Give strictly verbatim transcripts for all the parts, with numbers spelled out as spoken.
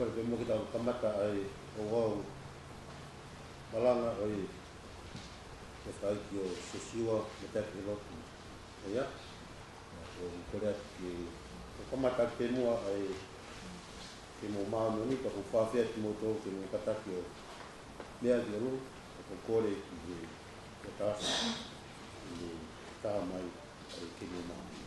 Kole pē muʻa ke tau kamata ʻa e ouau malanga ʻo e tokolahi ʻo Siosiua mo e taki lotu. ʻA ia, ʻoku ou kole atu ke, ke kamata atu pē muʻa ʻa e, ke mou māʻoniʻoni, ka ʻoku ou fakaafeʻi atu kimoutolu ke mou kātaki ʻo meʻa ki ʻolunga, ʻoku ou kole ki he, ki he tangata, ke ne taha mai, ʻa e ke mou māʻoniʻoni.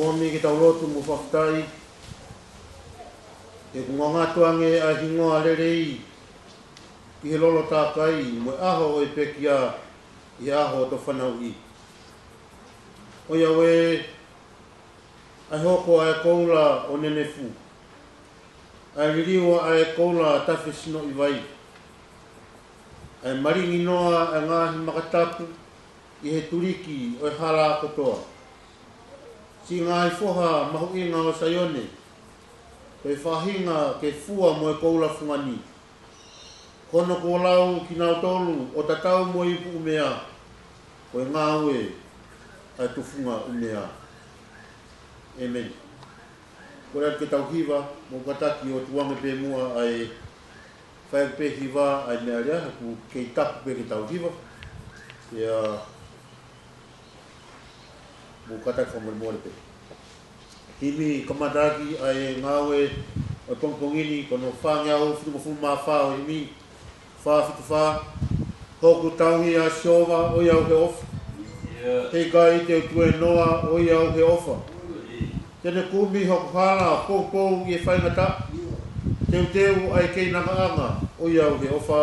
Mou ōmi ke tau lotu mo fakafetaʻi, he ʻoku ngangatu ange ʻa e hingoa lelei ʻi he lolo takai mo e ʻaho ʻo e pekia ʻi he ʻaho ʻo e fanauʻi. ʻOiauē, ʻa e hoko ʻa e koula ʻo Nenefu, ʻa e liliu ʻa e koula tafe sinoʻi vai, ʻa e malingi noa ʻa e ngaahi makatapu ʻi he tuliki ʻo e hala kotoa. Siʻi ngaahi foha mahuʻinga ʻo Saione, ko e faʻahinga ke fua mo e koula fungani. Ko hono kuo lau kinautolu ʻo tatau mo e ipu ʻumea, ko e ngāue ʻa e tufunga ʻumea. ʻĒmeni. Kole atu ke tau hiva, mou kātaki ʻo tuku ange pē muʻa ʻa e fai pē hiva ʻa e meʻa lea, he ʻoku kei tapu pē ke tau hiva. Ia, mou kātaki fakamolemole pē. Himi kamataʻaki ʻa e ngāue ʻo e pongipongi ni, ko hono fāngeau fitungofulu mā fā ʻo e himi, fā fitu fā. Hoku tauhi ʻa Sihova, ʻoiauē ʻofa. He ʻikai te u tuēnoa, ʻoiauē ʻofa. Te ne kumi hoku hala poupou ʻi he faingataʻa. Teuteu ʻa e keinangaʻanga, ʻoiauē ʻofa.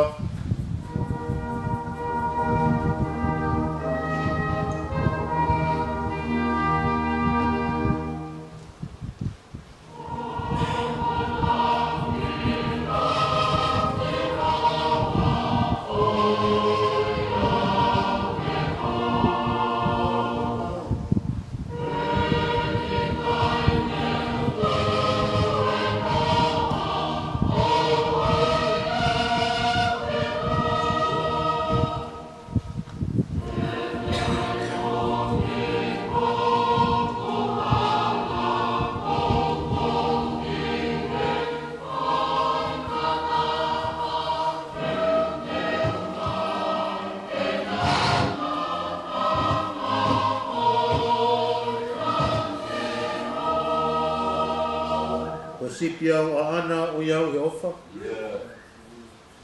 Ko e sipi au ʻaʻana, ʻoiauē ʻofa.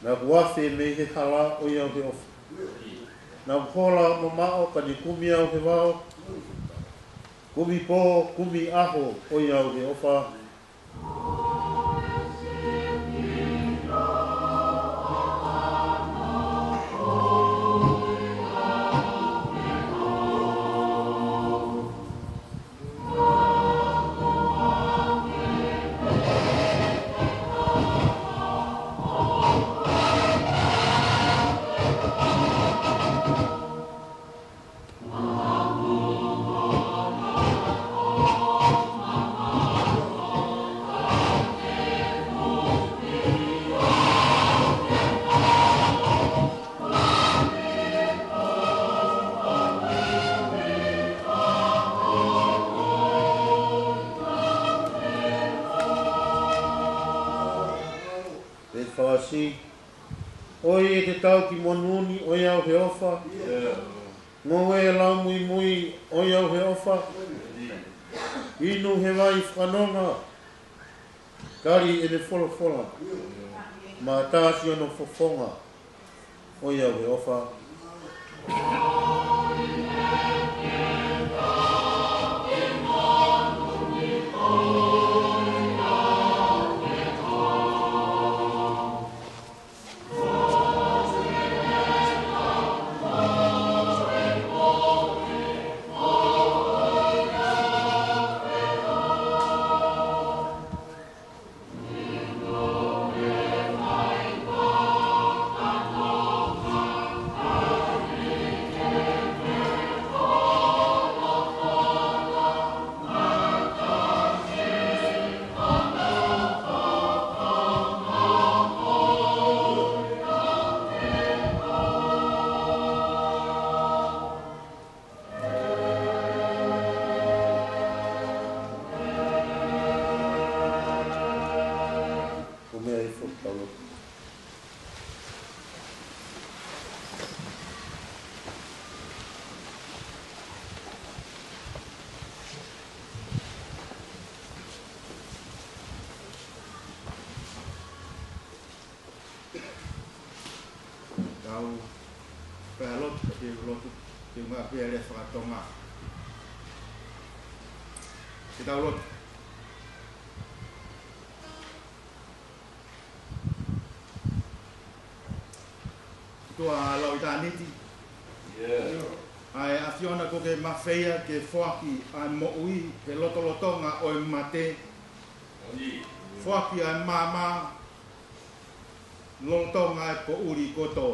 Naʻa ku afe mei he hala, ʻoiauē ʻofa. Naʻa ku hola mamaʻo, ka ne kumi au he vao. Kumi pō, kumi ʻaho, ʻoiauē ʻofa. Veesi fā ua. ʻOi ʻete tau ki monū ni, ʻoiauē ʻofa. Ngoue lau muimui, ʻoiauē ʻofa. Inu he vai fakanonga, kali ʻene folofola. Mātā siʻono fofonga, ʻoiauē ʻofa. Ko e meʻa ʻi he fakaʻosi. Tau pehē lotu, ka te u lotu, te u ngāue pē he lea fakatonga. Ke tau lotu. ʻOtua lauʻitāniti, ʻa e ʻAfiona, kuo ke mafeia ke foaki ʻa e moʻui he lotolotonga ʻo e mate. Foaki ʻa e maama lolotonga ʻa e poʻuli kuo tō.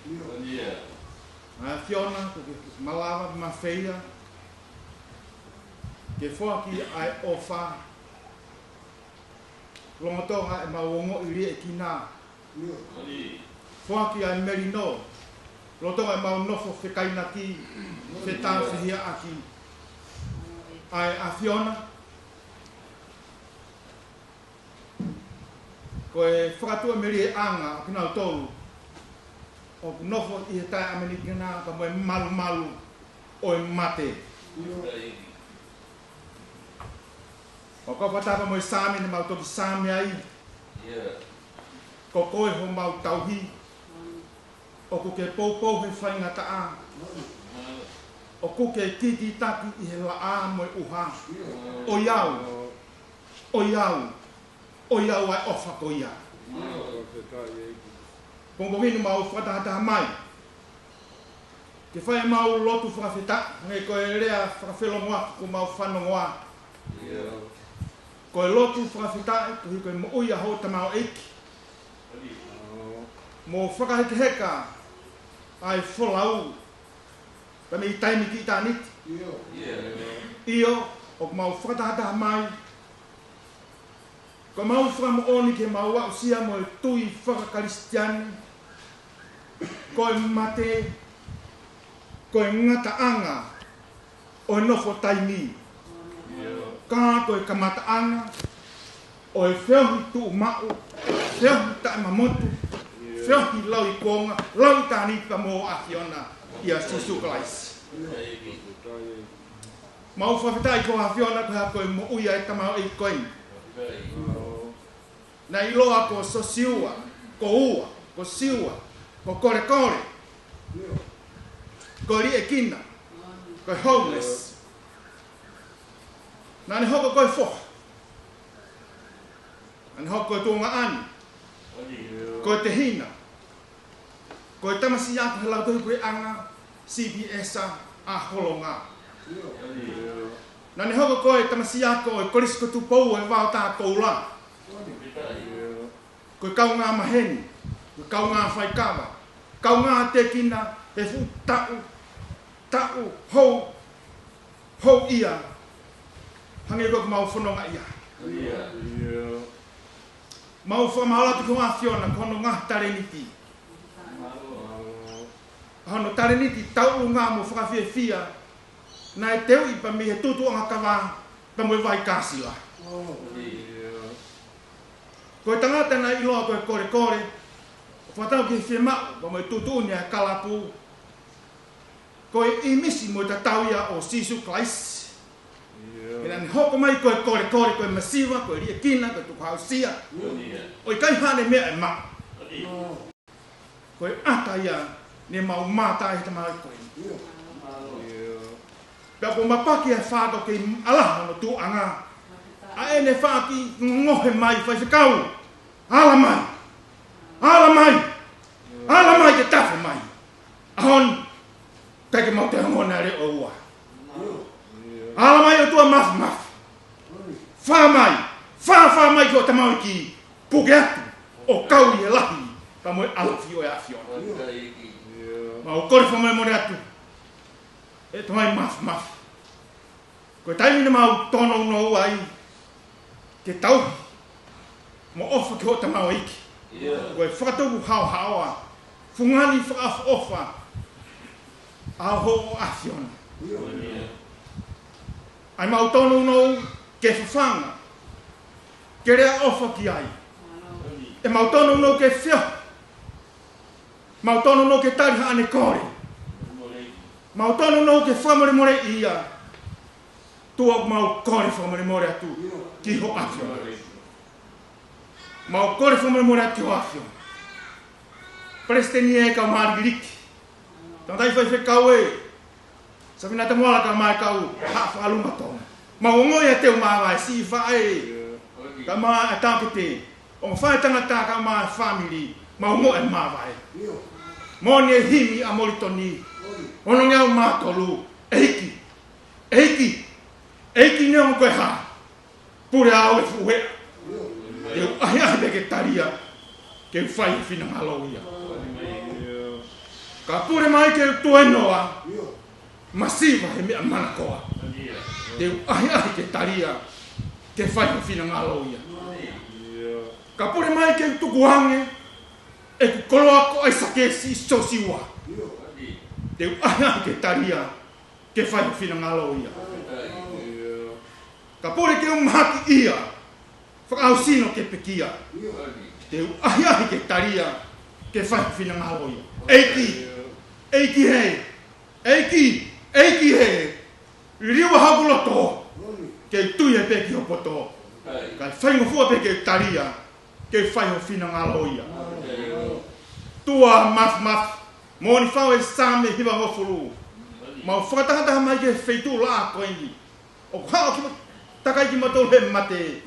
ʻA e ʻAfiona, kuo ke malava mafeia ke foaki ʻa e ʻofa lolotonga ʻemau ongoʻi liʻekina. Foaki ʻa e melino lolotonga ʻemau nofo fekainaki, fetāufehiʻaki. ʻA e ʻAfiona, ko e fakatuʻamelieʻanga ʻo kinautolu ʻoku nofo ʻi he taʻeʻamanekina pea mo e malumalu ʻo e mate. ʻOku ou fakataha pea mo e Saame ne mau toki Saame ai. Ko koe homau tauhi. ʻOku ke poupou he faingataʻa. ʻOku ke kikitaki ʻi he laʻā mo e ʻuha. ʻOiau, ʻoiau, ʻoiau ʻa e ʻofa ko ia. Pongipongi ni mau fakatahataha mai ke fai ʻemau lotu fakafetaʻi, hangē ko e lea fakafelongoaki kuo mau fanongoa. Ko e lotu fakafetaʻi koeʻuhi ko e moʻui ʻa hoʻo tamaioʻeiki. Mo fakahekeheka ʻa e folau pea mei taimi ki ʻitāniti. ʻIo, ʻoku mau fakatahataha mai ko ʻemau fakamoʻoni ke mau aʻusia mo e tui fakakalisitiane ko e mate ko e ngataʻanga ʻo e nofo taimi, ka ko e kamataʻanga ʻo e feohi tuʻumaʻu, feohi taʻemamotu, feohi lauikuonga, lauʻitāniti pea mo e ʻAfiona ʻia Sīsū Kalaisi. Mau fakafetaʻi ko e ʻAfiona ko e hā ko e moʻui ʻa e tamaioʻeiki ko eni. Naʻe ʻiloa ko Sosiua, ko Ua, ko Siua, ko Kolekole, ko e liʻekina, ko e homeless. Naʻa ne hoko ko e foha. Naʻa ne hoko ko e tuongaʻane, ko e tehina, ko e tamasiʻi ako he Lautohi Puleʻanga, C P S ʻa Holonga. Naʻa ne hoko ko e tamasiʻi ako ʻo e Kolisi ko Tupou ʻo e Vaotā Koula. Ko e kaungā maheni, ko e kaungā faikava, kaungā tēkina he fuʻu taʻu, taʻu hou, hou ia, hangē ko ʻemau fononga ia. Mau fakamālō atu ki hoʻo ʻAfiona, ko hono ngaahi talēniti. Hono talēniti tauʻolunga mo fakafiefia, naʻe teuʻi pea mei he tutuʻanga kava, pea mo e vai kāsila. Ko e tangata naʻe ʻiloa ko e Kolekole, ʻo fakatau ki he fiemaʻu, pea mo e tuʻutuʻuni ʻa e kalapu, ko e ʻīmisi mo e tatau ia ʻo Sīsū Kalaisi. He naʻa ne hoko mai ko e Kolekole, ko e masiva, ko e liʻekina, ko e tukuhāusia. ʻOku ʻikai haʻane meʻa ʻe maʻu. Ko e ʻata ia ne mau mātā he tamaioʻeiki ko eni. Pea kuo mapaki ʻa e fātau kei ʻalaha hono tuʻuʻanga. ʻA ʻene faʻa kiʻi ngohe mai, faifekau. Ala mai. Ala mai. Ala mai ke tafe mai. ʻAho ni, ʻikai ke mau toe ongona leʻo ua. Ala mai ʻOtua Māfimafi. Fā mai. Fā, fā mai ki hoʻo tamaioʻeiki. Puke atu ʻo kau ʻi he lahi pea mo e ʻalofi ʻo e ʻAfiona. Mau kole fakamolemole atu, ʻe Tamai Māfimafi. Ko e taimi naʻa mau tōnounou ai ke tauhi mo ʻofa ki hoʻo tamaioʻeiki, ko e fakatupu haohaoa, fungani fakaʻofoʻofa ʻa hoʻo ʻAfiona. ʻA ʻemau tōnounou ke fafanga, ke lea ʻofa ki ai. ʻEmau tōnounou ke feohi. Mau tōnounou ke tali haʻane kole. Mau tōnounou ke fakamolemoleʻi ia. ʻOtua, mau kole fakamolemole atu ki hoʻo ʻAfiona. Mau kole fakamolemole atu ki hoʻo ʻAfiona. Palesiteni ē, kau mālikiliki. Tangataʻi faifekau ē. Sāfina Tamuala, kau mai kau Haʻa Fakalunga Tonga. Mau ongoʻi ʻa e teu māvae, siʻi faʻē, kae ʻumaʻā ʻa e taʻokete, ongo fai tangata kae ʻumaʻā e fāmili, mau ongoʻi e māvae. Moʻoni e himi ʻa Molitoni, ono ngeau mā tolu, ʻEiki, ʻEiki, ʻEiki, neongo ko e hā, pule au e fuʻu heʻa. Te u ʻahiʻahi pē ke talia, ke u fai ho finangalo ia. Ka pule mai ke u tuenoa, masiva he meʻa manakoa. Te u ʻahiʻahi ke talia, ke fai ho finangalo ia. Ka pule mai ke u tukuange ʻeku koloa ko ʻAisake siʻi Siosiua. Te u ʻahiʻahi ke talia, ke fai ho finangalo ia. Ka pule ke u mahakiʻia, fakaʻausino ke pekia. Te u ʻahiʻahi ke talia, ke fai ho finangalo ia. ʻEiki, ʻEiki hē, ʻEiki, ʻEiki hē, liliu ʻa hoku loto, ke u tui ai pē ki ho poto. Kae faingofua pē ke u talia, ke fai ho finangalo ia. ʻOtua Māfimafi, moʻoni fau e Saame hivangofulu. Mau fakatahataha mai ki he feituʻulaʻā ko eni. ʻOku haʻu ki ma-, takai kimautolu he mate.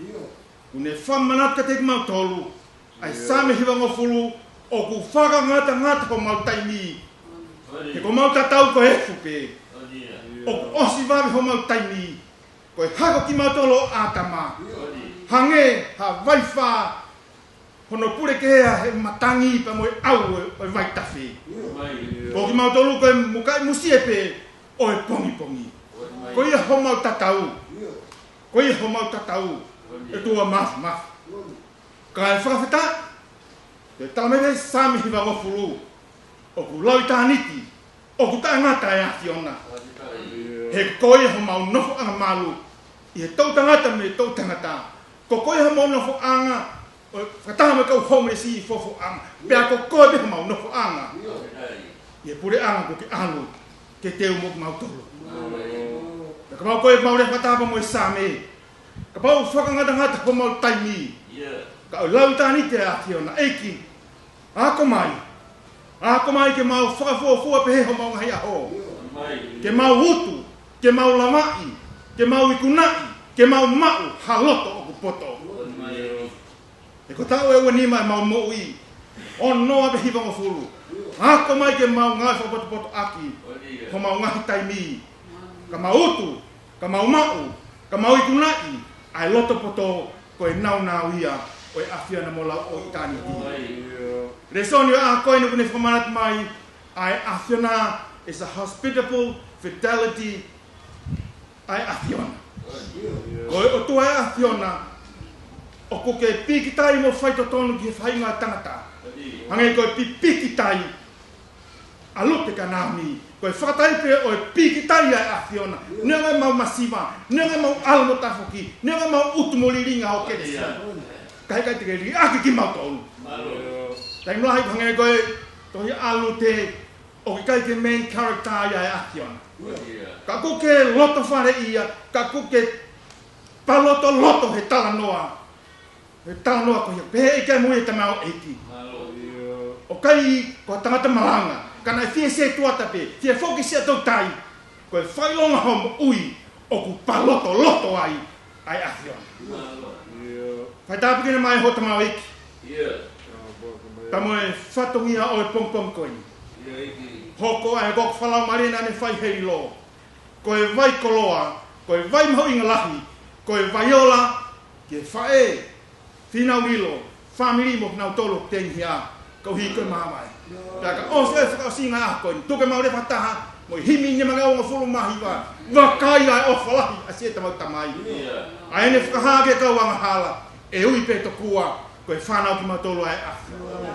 Kuo ne fakamanatu kiate kimautolu ʻa e Saame hivangofulu, ʻoku fakangatangata homau taimi. He ko homau tatau ko e efu pē. ʻOku ʻosi vave homau taimi. Ko e hako kimautolu ʻo ʻĀtama. Hangē ha vaifā hono pulekea he matangi pea mo e ʻau ʻo e, ʻo e vaitafe. Ko kimautolu ko e mukaʻi musie pē ʻo e pongipongi. Ko ia homau tatau. Ko ia homau tatau. ʻOtua Māfimafi. Kae fakafetaʻi, te tau mele Saame hivangofulu. ʻOku lau ʻitāniti, ʻoku taʻengata e ʻAfiona. He ko ia homau nofoʻanga malu. ʻI he toʻutangata mei he toʻutangata. Ko koe homau nofoʻanga, ʻo fakataha mo e kau homeless ʻi Fofoʻanga. Pea ko koe pē homau nofoʻanga. ʻI he puleʻanga kuo ke ʻalu, ke teu mo kimautolu. Pea kapau ko e mau lea fakataha pē mo e Saame. Kapau fakangatangata homau taimi. Ka ʻoku lau ʻitāniti e ʻAfiona, ʻEiki. Ako mai. Ako mai ke mau fakafuofua pehē homau ngaahi ʻaho. Ke mau utu, ke mau lavaʻi, ke mau ikunaʻi, ke mau maʻu ha loto ʻoku poto. He ko e taʻu ʻe ua nima ʻemau moʻui, ono noa pē hivangofulu. Ako mai ke mau ngāue fakapotopotoʻaki homau ngaahi taimi. Ka mau utu, ka mau maʻu, ka mau ikunaʻi ʻa e loto poto, ko e nāunau ia ʻo e ʻAfiona mo lauʻi ʻitāniti. Lēsoni ʻo e ʻaho ko eni ʻoku ne fakamanatu mai ʻa e ʻAfiona is a hospitable fidelity ʻa e ʻAfiona. Ko e ʻOtua e ʻAfiona, ʻoku ke pīkitai mo faitotonu ki he faʻahinga tangata. Hangē ko e pīkitai ʻa Lute kia Naomi, ko e fakataipe ʻo e pīkitai ʻa e ʻAfiona. Neongo ʻemau masiva, neongo ʻemau ʻalu mo tafoki, neongo ʻemau utu mo lilinga ʻo kelesi, ka heʻikai te ke liʻaki kimautolu. Taimi lahi hangē ko e tohi ʻa Lute, ʻoku ʻikai ke main character ia e ʻAfiona. Ka ʻoku ke loto fale ia, ka ʻoku ke palotoloto he talanoa. He talanoa ko ia, pehē ʻe he ʻEiki mo e tamaioʻeiki. ʻOku ʻikai ko e tangata malanga, ka naʻe fie sētuata pē, fie foki siʻa toutai. Ko e fakaʻilonga hoʻo moʻui, ʻoku palotoloto ai ʻa e ʻAfiona. Fai tāpuekina mai hoʻo tamaioʻeiki. Pea mo e fatongia ʻo e pongipongi ko eni. Hoko ai ko e fakalaumālie naʻa ne fai he lilo. Ko e vai koloa, ko e vai mahuʻinga lahi, ko e vai ola ki he faʻē, Fīnau Lilo, fāmili mo kinautolu ʻoku tengihiʻa, koeʻuhi ko e māvae. Pea ka ʻosi e fakaʻosinga ʻaho ko eni, tuku ke mau lea fakataha mo e himi nima ngeau hongofulu mā hiva, Vakai ʻa e ʻOfa Lahi ʻa siʻetau Tamai. ʻA ʻene fakahā ki he kau angahala, ʻe ui pē tokua, ko e fānau kimautolu ʻa e ʻAfiona.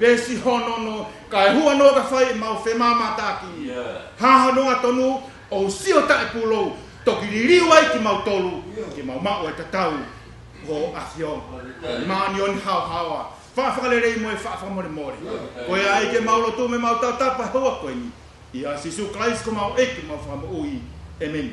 Pea siʻi hono ono, kae hū hono ua ka fai ʻemau femāmātaaki. Hā hono ua tonu, ʻo sio taʻepūlou, toki liliu ai kimautolu, ke mau maʻu e tatau ʻo e ʻAfiona. Māʻoniʻoni haohaoa, faʻa fakalelei mo e faʻa fakamolemole. Ko ia ai ke mau lotu mo ʻemau tautapa he houa ko eni. ʻIa Sīsū Kalaisi ko homau ʻEiki mo homau Fakamoʻui. ʻĒmeni.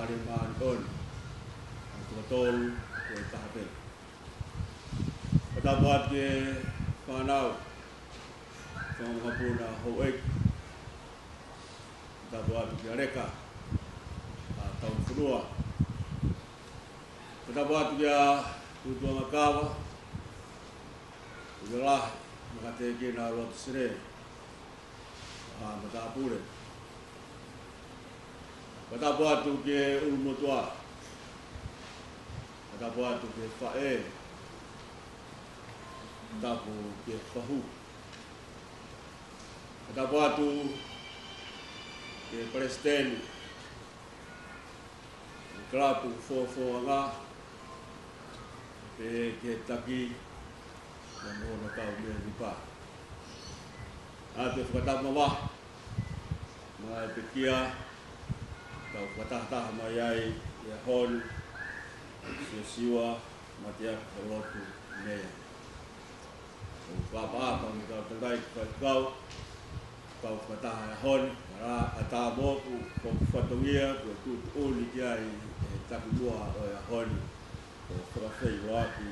Māʻoniʻoni, ʻa e toko tolu, ko e taha pē. Fakatapu atu ki he fānau, fanga makapuna houʻeiki. Fakatapu atu kia Leka, ʻa Taufunua. Fakatapu atu kia Tuʻutuʻu Ngakava, ʻIo Lahi, Makatekina Lotu Sile, ʻa Matāpule. Fakatapu atu ki he ʻulumotuʻa. Fakatapu atu ki he faʻē. Fakatapu ki he fahu. Fakatapu atu ki he palesiteni ʻo e kalapu Fofoʻanga, pehē ki he taki, mo hono kau mēmipa. ʻOatu e fakatapu mavahe maʻa e pekia, tau fakatahataha mai ai he ʻaho ni, Siosiua Mateaki Helotu Meia. ʻOku fakaʻapaʻapa mo e kau tangataʻeiki faifekau, kau fakataha he ʻaho ni, ʻa e ʻatā moʻoku, ko e fatongia, ko e tuʻutuʻuni ki ai e taki muʻa ʻo e ʻaho ni, ʻo fakafeʻiloaki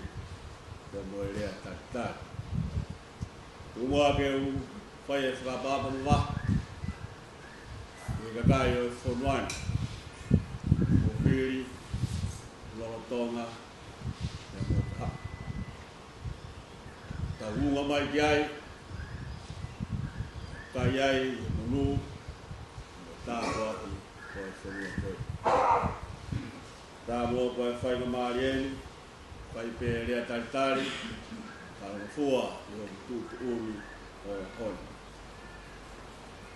pea mo e lea talitali. Tuku muʻa ke u fai e fakaʻapaʻapa mavahe ki he kakai ʻo e fonua ni, ʻo Fili, lolotonga, pea mo Tahaʻu. Tau unga mai ki ai, kai ai e monū mo e tāpuaki ʻo e fonua ko ē. Tāpuaki ʻo e faingamālie ni, fai pē lea talitali, talangofua ʻi hoku tuʻutuʻuni ʻo e ʻaho ni.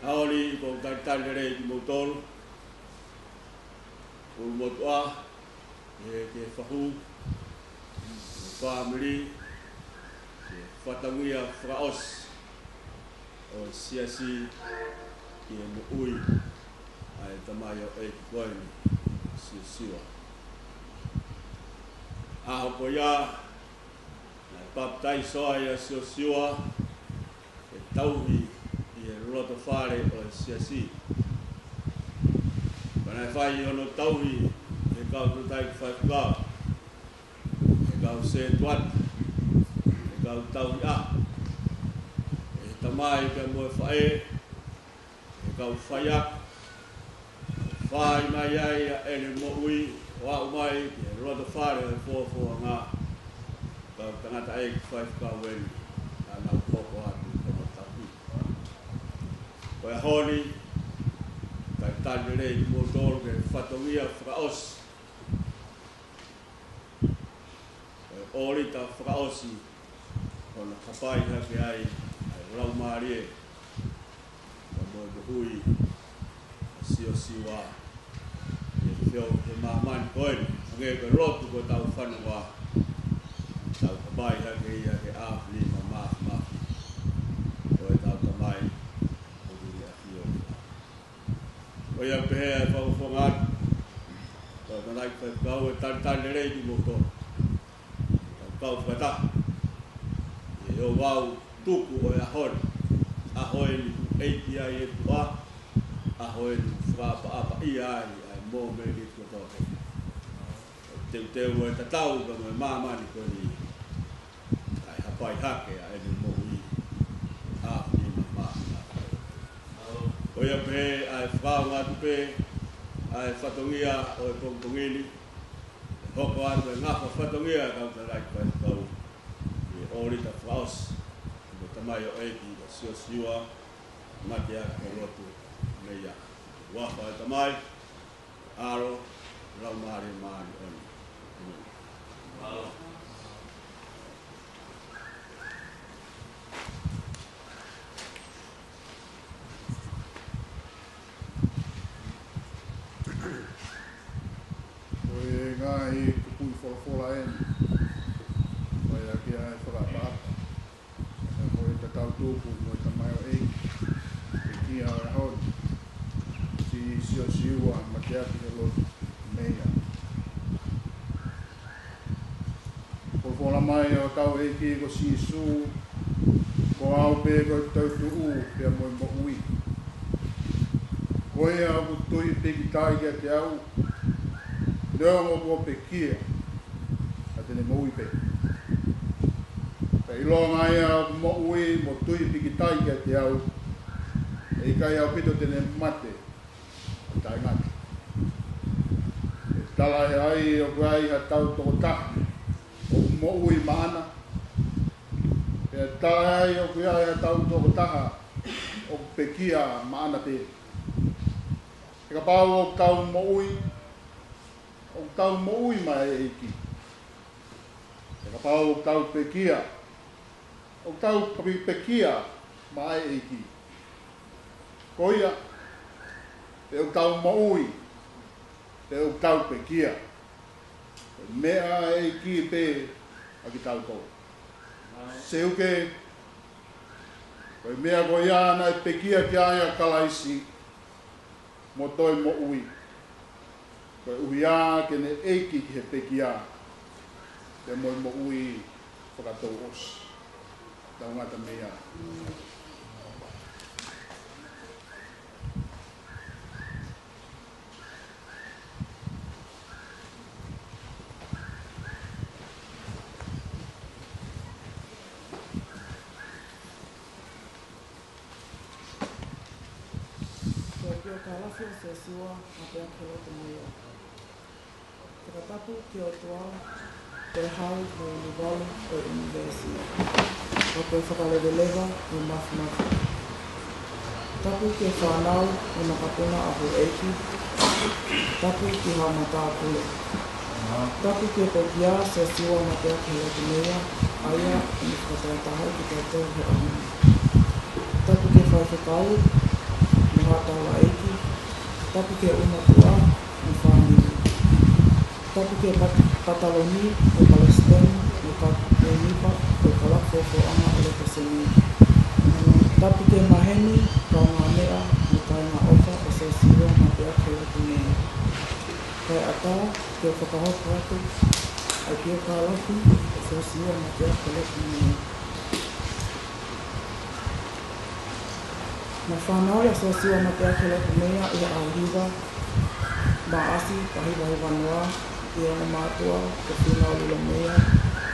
ʻAho ni ʻoku ou talitali lelei kimoutolu, ʻulumotuʻa, ki he, ki he fahu, ki he fāmili, ki he fatongia fakaʻosi ʻo e siasi, ki he moʻui ʻa e tamaioʻeiki ko eni, Siosiua. ʻAho ko ia naʻe papitaiso ai ʻa Siosiua, ke tauhi ʻi he loto fale ʻo e siasi. Pea naʻe fai hono tauhi ʻe he kau tangataʻeiki faifekau, ʻe he kau sētuata, ʻe he kau tauhi ʻaho, ʻe he tamai pea mo e faʻē, ʻe he kau faiako, fai mai ai ʻa ʻene moʻui ʻo aʻu mai ki he loto fale ʻo e Fofoʻanga, kau tangataʻeiki faifekau eni, naʻa nau hoko atu ki hono tauhi. Ko e ʻaho ni, talitali lelei kimoutolu ki he fatongia fakaʻosi, ko e ʻōlita fakaʻosi, ʻo ne hapai hake ai ʻa e laumālie pea mo e moʻui ʻa Siosiua, ʻi he feʻofaʻaki ʻo e māmani ko eni, hangē ko e lotu ko ʻetau fanongo, tau hapai hake ia ki he ʻaofinima māfimafi ʻo ʻetau Tamai ʻoku ʻi he ʻAfio. ʻOku ou pehē ʻa e fakafofonga atu, kau tangataʻeiki faifekau, ʻe talitali lelei kimoutolu. Tau kau fakataha ʻi he ouau tuku ʻo e ʻaho ni, ʻaho eni ʻoku ʻeiki ai e tuʻa, ʻaho eni ʻoku fakaʻapaʻapaʻia ai ʻa e mōmeniti kotoa pē. ʻOku teuteu ʻa e tatau pea mo e māmani ko eni ʻa e hapai hake ʻa ʻene moʻui ʻaofinima māfimafi. ʻOku ou pehē ʻa e fakaʻaonga atu pē ʻa e fatongia ʻo e pongipongi ni, ʻe hoko atu e ngafa fatongia kau tangataʻeiki faifekau, ʻi he ʻōlita fakaʻosi mo e tamaioʻeiki ko Siosiua Mateaki Helotu Meia. Huafa ʻo e Tamai, ʻAlo, Laumālie Māʻoniʻoni. ʻĒmeni. Ko e ngaahi kupuʻi folofola eni, ʻoku ʻi ai ʻa e fakaʻapaʻapa. Ko e tatau tuku mo e tamaioʻeiki, pekia ʻo e ʻaho ni, Siosiua Mateaki Helotu Meia. Ko e folofola mai ʻa hotau ʻEiki ko Sīsū, ko au pē ko e toetuʻu pea mo e moʻui. Ko ia ʻoku tui pīkitai kiate au, Neongo kuo pekia, ka te ne moʻui pē. Pea ʻilonga ia ʻoku moʻui mo tui pikitai kiate au, ʻe ʻikai ʻaupito te ne mate ʻo taʻengata. ʻE talaʻehai ʻoku ai ha tau tokotaha ʻoku moʻui maʻana, pea talaʻehai ʻoku ai ha tau tokotaha ʻoku pekia maʻana pē. He kapau ʻoku tau moʻui, ʻoku tau moʻui maʻa e ʻEiki. He kapau ʻoku tau pekia, ʻoku tau pe-, pekia maʻa e ʻEiki. Ko ia, pe ʻoku tau moʻui, pe ʻoku tau pekia, ko e meʻa ʻa e ʻEiki pē ʻa kitautolu. Seuke, ko e meʻa ko ia naʻe pekia ki ai ʻa Kalaisi, mo toe moʻui. Koeʻuhi ke ne ʻeiki ki he pekia, pea mo e moʻui fakatouʻosi. Tau ngata mei ai. Ko e ʻEpikālafi ʻa Siosiua Mateaki Helotu Meia. Fakatapu ki he ʻOtua, ko e Hau mo e ʻUnivalu ʻo e ʻunivēsi, ʻa ia ko e Fakaleveleva mo e Mafimafi. Tapu ki he fānau mo e makapuna ʻa houʻeiki. Tapu ki haʻa matāpule. Tapu ki he pekia Siosiua Mateaki Helotu Meia, ʻa ia ʻoku ne fakatahatahaʻi kitautolu he ʻaho ni. Tapu ki he faifekau mo haʻa taulaʻeiki. Tapu ki he ʻulumatua mo e fāmili. Tapu ki he pat-, pataloni mo e palesiteni mo e kapiteni ʻo e kalapu fōfōʻanga ʻo e Lekoseni. Tapu ki he maheni, kaungāmeʻa mo e kāinga ʻofa ʻo Siosiua Mateaki Helotu Meia. Kae ʻatā ke u fakahoko atu ʻa e ʻEpikālafi ʻa Siosiua Mateaki Helotu Meia. Naʻe fānau ʻa Siosiua Mateaki Helotu Meia ʻi he ʻaho hiva Maʻasi taha hiva hiva noa, ʻi he ongo mātuʻa ko Fīnau Lilo Meia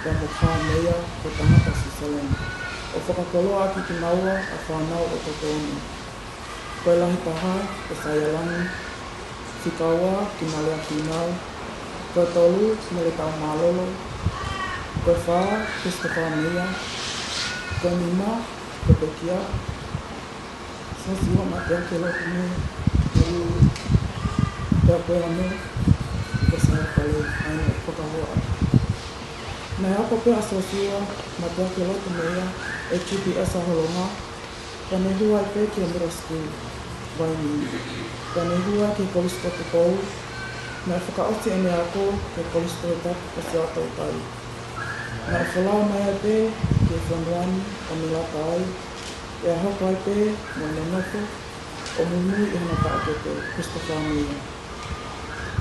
pea mo Kā Meia, ko e tangata Siusilani, ʻo fakakoloa ʻaki kinaua ʻa e fānau ʻo e toto ni. Ko e lahi taha ko Saialangi, fika ua ko Nalea Fīnau, ko e tolu ko Mele Taumālolo, ko e fā ko Christopher Meia, ko e nima ko e pekia Siosiua Mateaki Helotu Meia, pea ko e ono ko Saia Palei, ʻa ia naʻe fakahua atu. Naʻe ako pē ʻa Siosiua Mateaki Helotu Meia ʻi he G P S ʻa Holonga, pea ne hū ai pē ki he middle school, Vainī. Pea ne hū ai ki he Kolisi ko Tupou, naʻe fakaʻosi ʻene ako ki he Kolisi Tohitapu ko Siaʻatoutai. Naʻe folau mai ai pē ki he fonua ni ʻo ne lata ai, pea hoko ai pē mo ʻene nofo ʻo muimui ʻi hono taʻokete, Christopher Meia.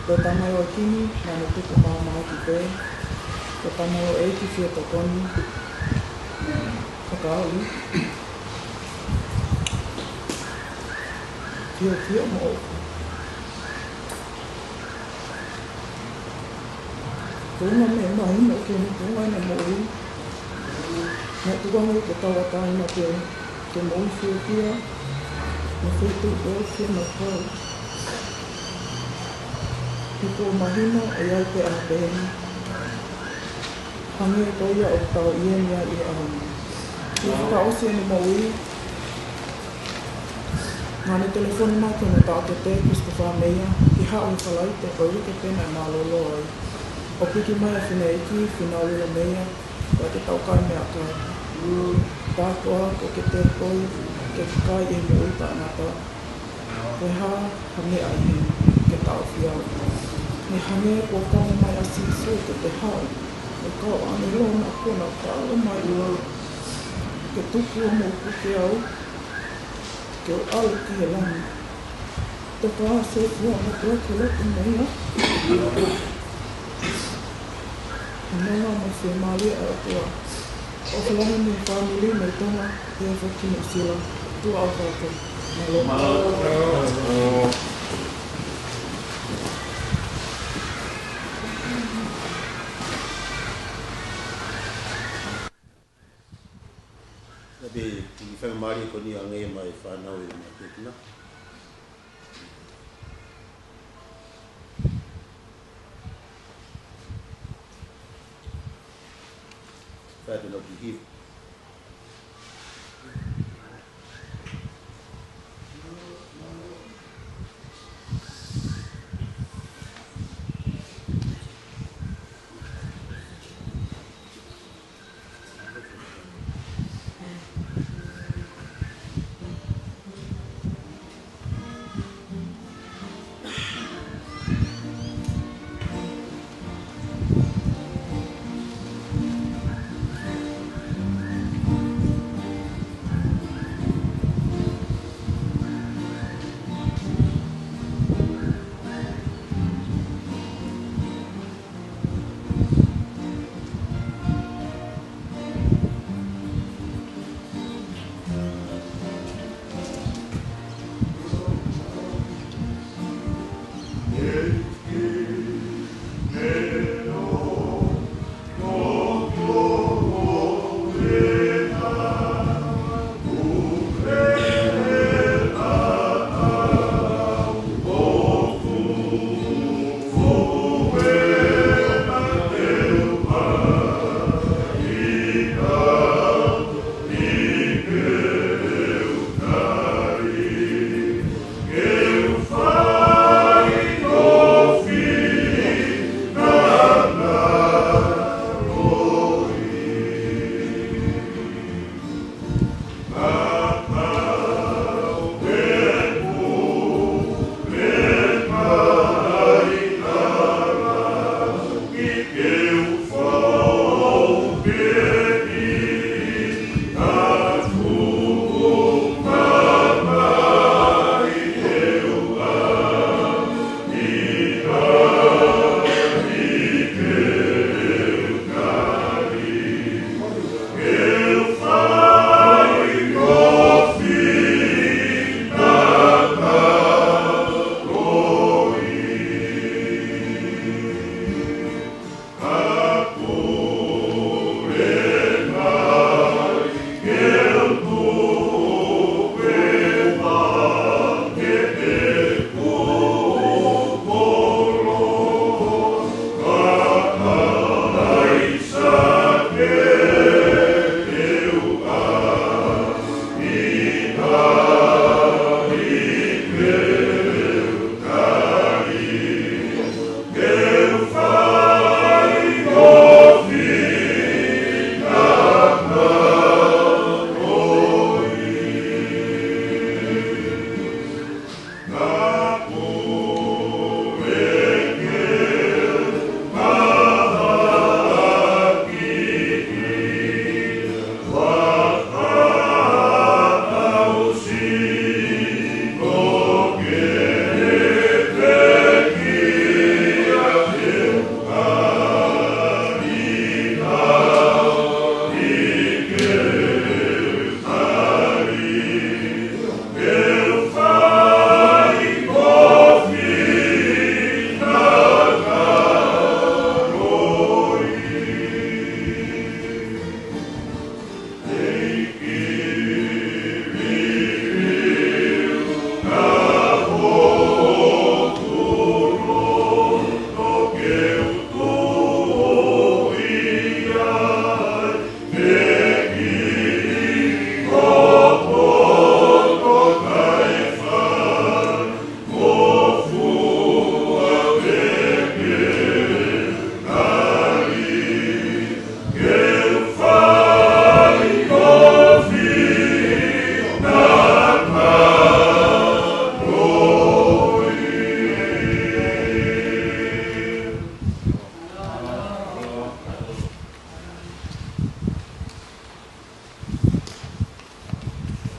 Ko e tamaioʻeiki ni naʻa ne tupu mahamahaki pē, ko e tamaioʻeiki fietokoni, fakaoli, fiefia mo ʻofa. Ko e ʻuhinga meʻa mahino ki hono tuʻunga ʻene moʻui, naʻe tuku ange ke tauʻatāina pē ke moʻui fiefia, mo feituʻu pē ʻoku fie maʻu. He kuo mahino ʻe ʻi ai pē ʻa e pehē ni, hangē ko ia ʻoku tau ʻi heni ai ʻi he ʻaho ni. ʻI he fakaʻosi ʻene moʻui, naʻa ne telefoni mai ki hono taʻokete, Christopher Meia, ke haʻu he Falaite ʻo e uike pē naʻe mālōlō ai, ʻo piki mai ʻa e fineʻeiki, Fīnau Lilo Meia, ko e ke tau kai meʻakai. Tā koā ʻoku ke tēkoi ke kai ʻi he moʻui taʻengata? Ko e hā ha meʻa ʻi heni ke taʻofi au? Ne hangē kuo kamo mai ʻa Sīsū ke te haʻu, ʻo kau ʻāngelo naʻa kuo nau taʻalo mai ʻo ke tuku hoʻomou puke au, ke u ʻalu ki he langi. Tokua Siosiua Mateaki Helotu Meia. Nonga mo e fiemālie ʻa e ʻOtua. ʻOfa lahi mei he fāmili mei Tonga, pea foki Nuʻu Sila. Tuʻa ʻofa atu. Mālō. Faingamālie ko eni ʻoange mai fānau ʻe matekina. Fatu no ki hiva.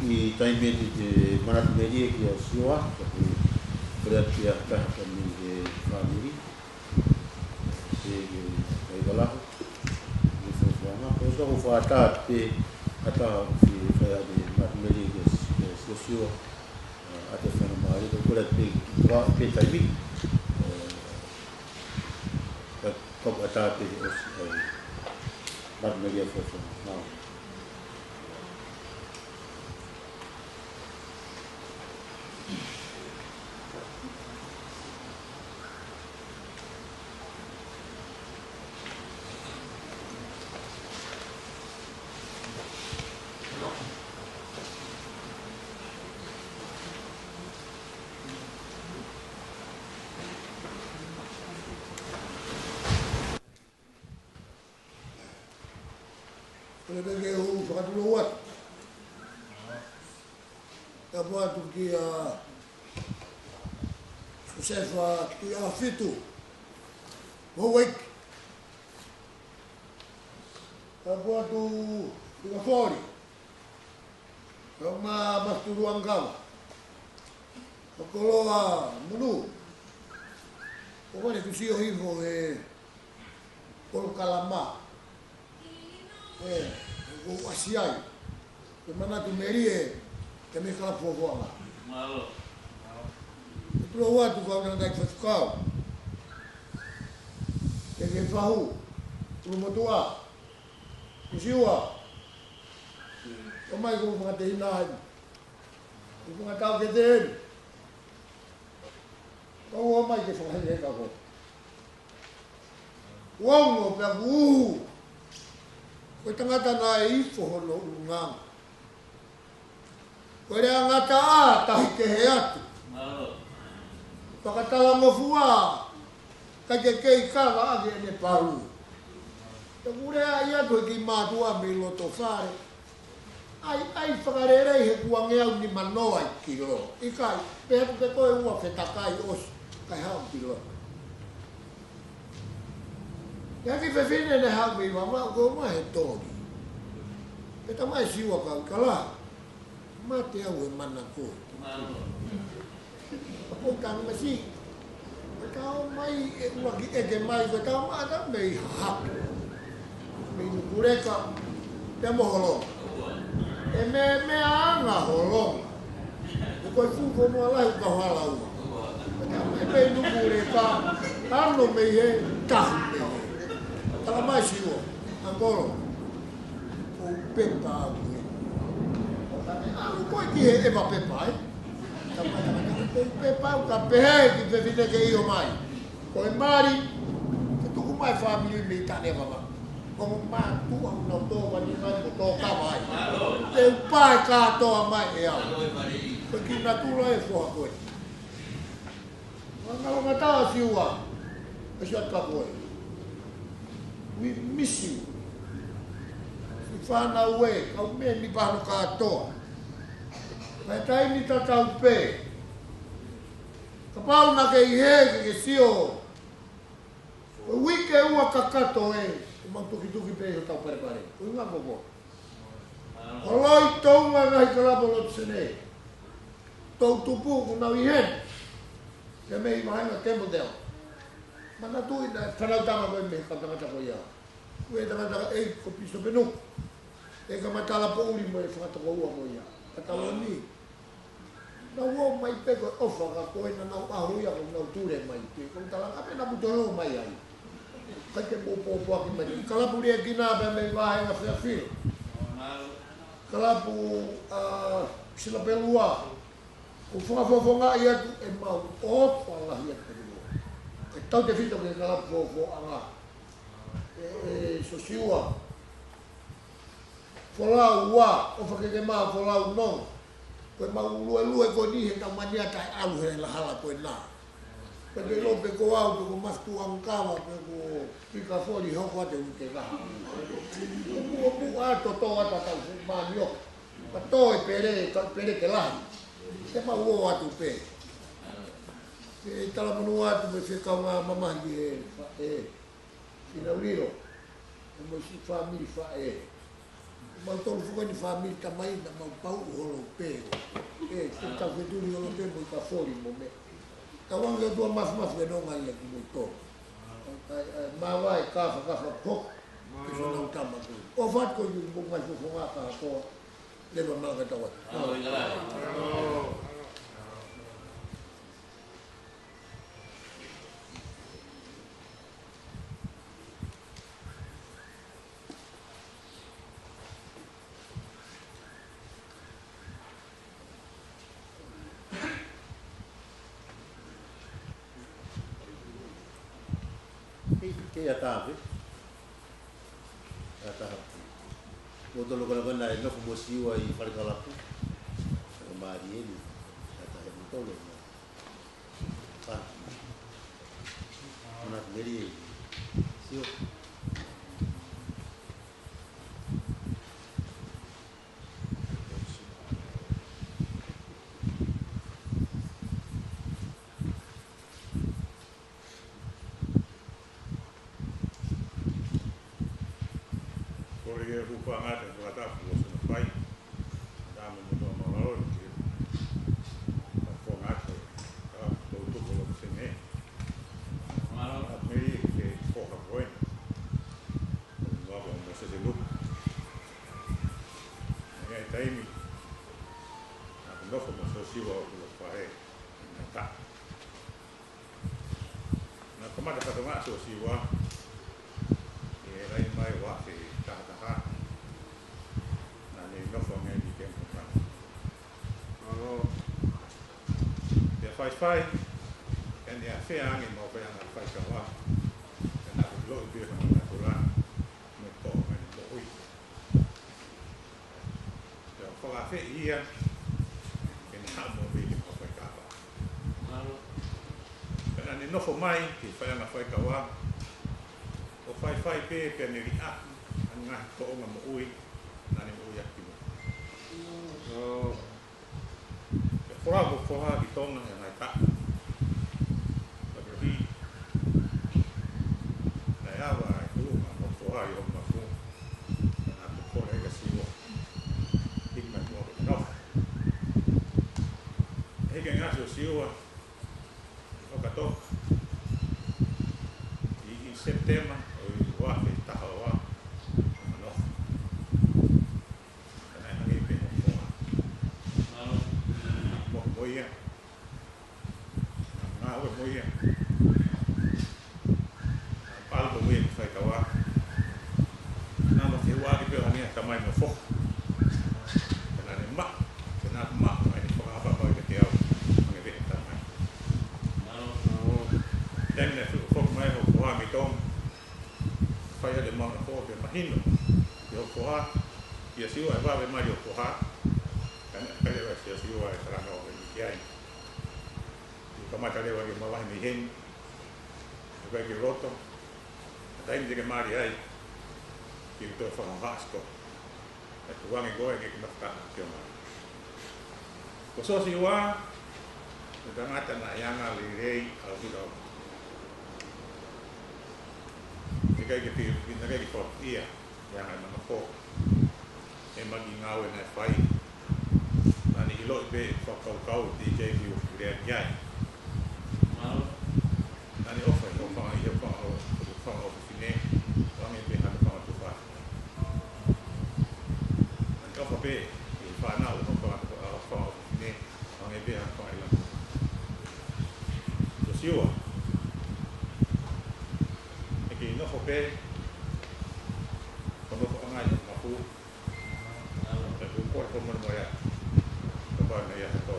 ʻI he taimi ni te u manatu melie kia Siua, ka ko e kole atu ia ka haka mei he fāmili, ʻe ke kai walaho, ʻi he fakafofonga. Ko e sio ko fata pē ʻa e taha ʻoku fai ʻa e manatu melie kia, kia Siua, ʻa e faingamālie, ko e kole atu pē, ʻi he taimi ni, ē, ka, ka ʻatā pē ʻosi ʻa e manatu melie fakafofonga. Nā. Pea ke u fakatulou atu. Tapu atu kia Siosefa Tuʻiʻafitu Moueki. Tapu atu kia Foli. Kau ma Mafutuluʻangikava. Ka koloa munu. ʻOku ou sio hifo he polokalama. ʻE, ʻoku ʻasi ai. Ke manatu melie, ke me kalapu fofoʻanga. Mālō. Ke tulou atu kau tangataʻi faifekau. Ke ke fahu, Tulumotuʻa. Ke siua. ʻOmai ko fakatehina ai. Ko fakatau ke te eni. Kau ʻomai ke fakahele ka ko. Uongo pea kuo. Ko e tangata naʻe ifo hono ʻulungaanga. Ko e lea ngata ʻa tahi kehe atu. Mālō. Fakatalangofua, ka ke kei kava ake ʻene palu. Te u lea ia atu ki mātuʻa mei loto fale. ʻAi, ʻai fakalelei he kuangeau ni manoa ʻi kilo. ʻIkai, pea tu ke koe ua fetakai ʻosi, kai hau kilo. Ia ki fefine ne hau mei mama, ko ma he tōki. Pe tamai siua kau kala. Mate au he mana ko. Mālō. Ko tanga masi. Ka ʻomai e ua ki ʻeke mai, ko tau mata mei haku. Mei Nukuleka, te mo Holonga. ʻE me, meʻa anga Holonga. Ko e fuko mo ala u ka hala ua. Ka mei, mei Nukuleka, ano mei he tahi mei he. Tala mai siua, ʻangolo. Ko e pepa au he. Ano ko e ki he ʻeva pepa, ē? Ka mai, ka mai, ko e pepa au ka pehē ki fefine ke ʻio mai. Ko e mali, ke tuku mai fāmili mei tane mama. Ko mo mātuʻa na tō mani mai mo tō kava ai. Te u pae kātoa mai ʻe au. Ko e kiʻi natula e foha ko ē. Ngalo ngata siua. Kasi atu ka ko ē. We miss you. Siʻi fānau ē, kau meni pano kātoa. Mai taimi tatau pē. Kapau naʻa ke ʻi hē ke ke sio. Ko e uike ua kakato ē, ʻoku mau tukituki pē ʻi hotau palepale. Ko e ngā koko. Holoi Tonga ngaahi kalapu lotu sene. Tau tupu ʻoku nau ʻi heni. Ke mei mahenga kemo teo. Manatuʻi naʻe fānau tama ko ē mei he kau tangata ko ia. Ko e tangata ʻe ko Pisope Nuku. ʻE ka matala poʻuli mo e fakatokoua ko ia. Ka talo ni. Nau ō mai pē ko e ʻofa ka ko ē naʻa nau ʻaho ia ko nau tule mai pē. Ko e tala ka pē naʻa mutolo mai ai. Ka ke mou pōpoaki mai. Kalapu Liekina pē mei Vahenga Fairfield. Kalapu, ʻa, Silapelua. Ko fakafofongaʻi atu ʻemau ʻofa lahi atu ki he ʻOtua. Ka tau te fito ke kalapu fofoʻanga. ʻE, ʻe, Sosiua. Folau ua, ʻofa ke ke mā folau nonga. Ko ʻemau luelue ko eni he tau mania taʻe ʻalu he lahala ko ena. Pea ke lō pē ko au, pē ko Mafutuluʻangikava, pē ko Pika Foli hoko atu e uike kaha. Ko muʻomuʻa totō atu ʻa tau fuʻu manioke. Ka tō e pele, ka pele ke lahi. Te mau ō atu pē. Ke talamonū atu mo e fekau ngā mamahi ē, fa-, ē, Fina Ulilo. ʻE mo siʻi fāmili faʻē. Mau tolu fuka ni fāmili tamai naʻa mau pau holo pē. ʻE, te tau ke tuli holo pē mo Pika Foli mo me. Tau ange ʻOtua mafimafi ke nonga ia ki mui tolu. ʻAi, ʻai, ʻai, māvae, kafa, kafa, pok. Ke so nau tama ko. ʻOfa atu ko i mo ngai fofonga ka ko. Leva manga tau atu. Kei, kei ʻatā pē. ʻAtā. Mo tolo kona kona e nofo mo siua ʻi fale kalapu. Ko Malieni. ʻAtā he mo tolo. Ka. Mana meri e. Sio. Fakangata, fakatapu ʻosi hono fai. Tama mo tama lalo, ki. Fakangata, ka tau tuku lo sene. Mālō. Mei he foha ko ē. Ko Moses Luke. ʻI he taimi naʻa ku nofo mo Siosiua ʻo Kulo Fahe, naʻa ta. Naʻe kamata fatongia ʻa Siosiua ʻi he laine mai ʻo e uaafe taha taha. Naʻa ne nofo ange ʻi Kempu Tana. Mālō. Pea faifai, pea ne ʻafea ange mo e faiʻanga faikava. Pea naʻa ku ʻiloʻi pē ʻa e fanga natula, mo e toʻo mai ʻi he moʻui. Pea fakaafeʻi ia ke ne haʻu mo e meʻa ke fai kapa. Pea naʻa ne nofo mai ki he faiʻanga faikava, ʻo faifai pē, pea ne liʻaki ʻa e ngaahi tōʻonga moʻui naʻa ne moʻui ʻaki mo. Pea folau ko e foha ki Tonga he ngaahi taʻu. Pea ko e hī, naʻe ava e kulunga ʻo e foha ʻi hoku mafu. Naʻa ku kole ai kia Siua. Hiki mai muʻa ke nofo. Hiki ange ʻa Siosiua ʻi ʻOkatopa, ʻi, ʻi Sepitema ʻo e uaafe taha ua, naʻa ne nofo. Pea naʻe hangē pē hoku foha. Mo, mo ia. Ngāue mo ia. Palo mo ia ki faikava. Naʻa ma ke ua ki pē ʻo hangē ha tamai mo e foha. Pea naʻa ne maʻu, pea naʻa ku maʻu ai ʻene fakaʻapaʻapa kiate au, hangē pē ha tamai. Taimi naʻe foki mai hoku foha mei Tonga, fai ʻa e maʻu ʻa e foha, pea mahino ki hoku foha, kia Siua ʻe vave mai hoku foha. Pea naʻe ʻikai leva ʻe Siosiua ʻe talanoa ki ai. ʻI he kamata leva ke mavahe mei heni, ʻikai ke loto, ʻa e taimi te ke mali ai, ke toe fakahohaʻa siko. ʻE tuange koe ke ke mafakaha ki o mai. Ko Siosiua, ko e tangata naʻe anga lelei ʻaupito. ʻIkai ke pi-, ʻikai ke fakaʻia, ʻi he anga ʻene manako. ʻE maki ngāue naʻe fai. Naʻa ne ʻiloʻi pē fakakaukau te ke ki o ki lea ki ai. Naʻa ne ʻofa ʻi hoʻo fanga, ʻi hoʻo fanga, ʻo, ʻo fanga ʻofefine, ʻo hangē pē ha fanga tuofāfine. Naʻa ne ʻofa pē ʻi he fānau ʻo fanga, ʻo fanga ʻofefine, ʻo hangē pē ha fanga ʻi langi. Siosiua, ʻe kei nofo pē, ko e nofoʻanga ʻi hoku mafu, ʻe ku kole ko mono mo ia. Ko pa na ia ha tō.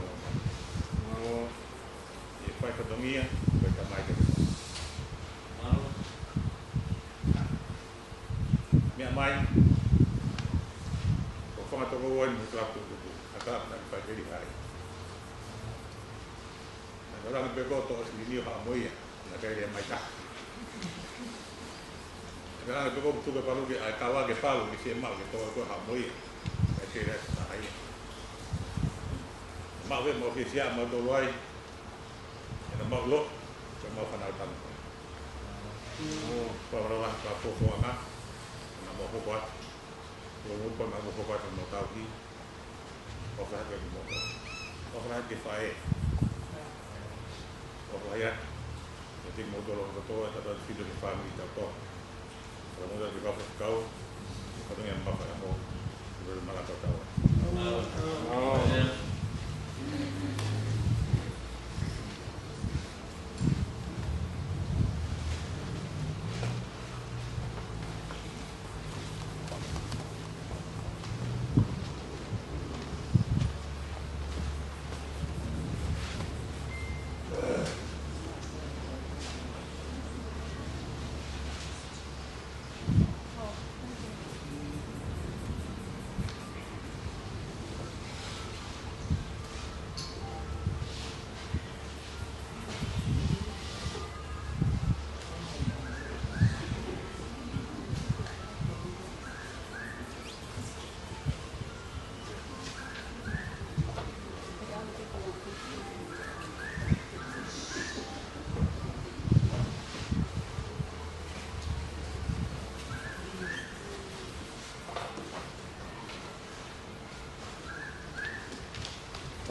ʻE fai fatongia, ko e tamai ke. Meʻa mai, ko e fanga toko ua ʻi he kalapu tukutuku, ʻa e kalapu naʻa ku fai peli ai. Naʻa ku langa pē ko e toʻo silini ʻo haʻu mo ia. Naʻe ʻikai lea mai taha. Naʻe langa pē ko e tuku e palu ke, ʻa e kava ke palu, ke fiemaʻu ke toʻo ko e haʻu mo ia. Naʻe ʻikai lea taha ia. Maʻu pē, maʻu fiefia, maʻu tolu ai. ʻE na maʻu lo, ke maʻu fānau tanu. Pea wala wala ka fōfōʻanga. ʻE na maʻu hoko atu. Ko e mo pa na maʻu hoko atu mo tau ki. ʻOfa hake ki mo. ʻOfa hake ki he faʻē. ʻOfa hake. ʻE te mo tolo kotoa, ʻe tata filo ki he fāmili tau tō. Ko mo tau ki he kau faifekau. Ko te ngia mafa mo. Ko te mala tau tau.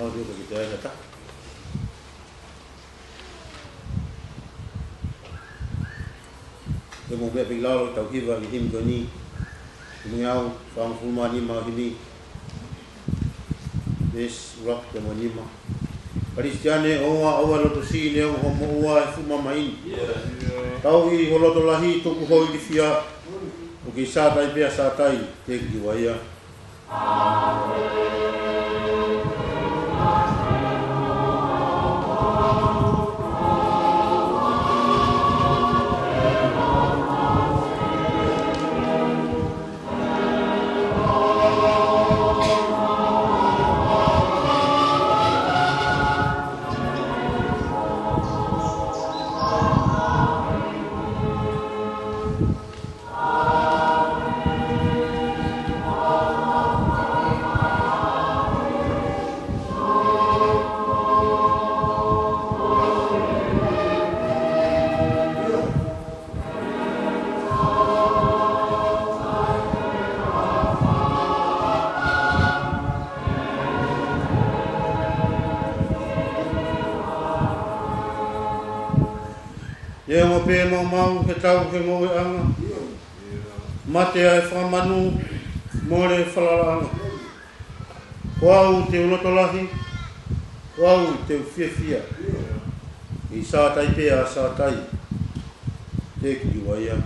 Mālō ʻaupito kiate koe. Ke mou meʻa pē ki lalo, tau hiva ki he himi ko eni. Himi ʻe fāngofulu mā nima ʻo e himi. Veesi ʻuluaki ki he nima. Kalisitiane, ʻoua ʻe loto siʻi neongo hoʻo moʻua he fuʻu mamahi ni. Tauhi ho loto lahi, tuku ho ilifia. ʻOku ʻi ai Sātai pē ʻa Sātai, teʻeki ke ua ia. Neongo pē maumau he tau he ngoueʻanga, mate ʻa e fakamanu, mole falalaʻanga. Ko au te u loto lahi, ko au te u fiefia. ʻI Sātai pē ʻa Sātai, teʻeki ke ua ia.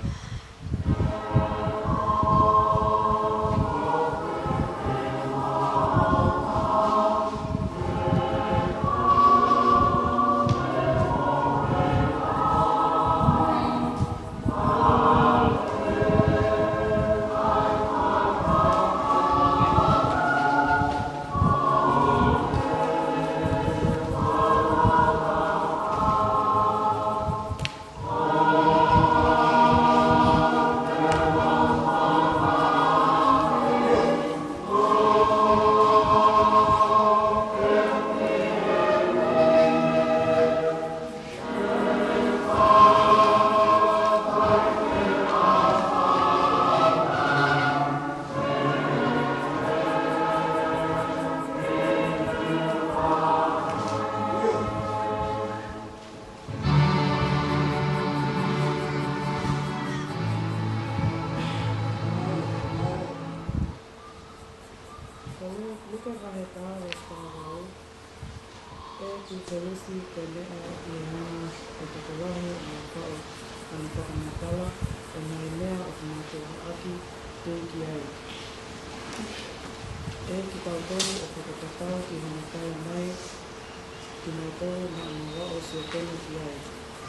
Ko Luke vahe taha veesi taha valu. ʻEiki Kalaisi, ko e meʻa ʻi he anga ʻo e tokolahi ʻo e kau ʻa e fakamatala, ʻo e ngaahi meʻa ʻoku mātuʻaki tui ki ai. ʻEiki, tautolu ʻo fakatatau ki hono tala mai kinautolu naʻa nau aʻusia kono ki ai,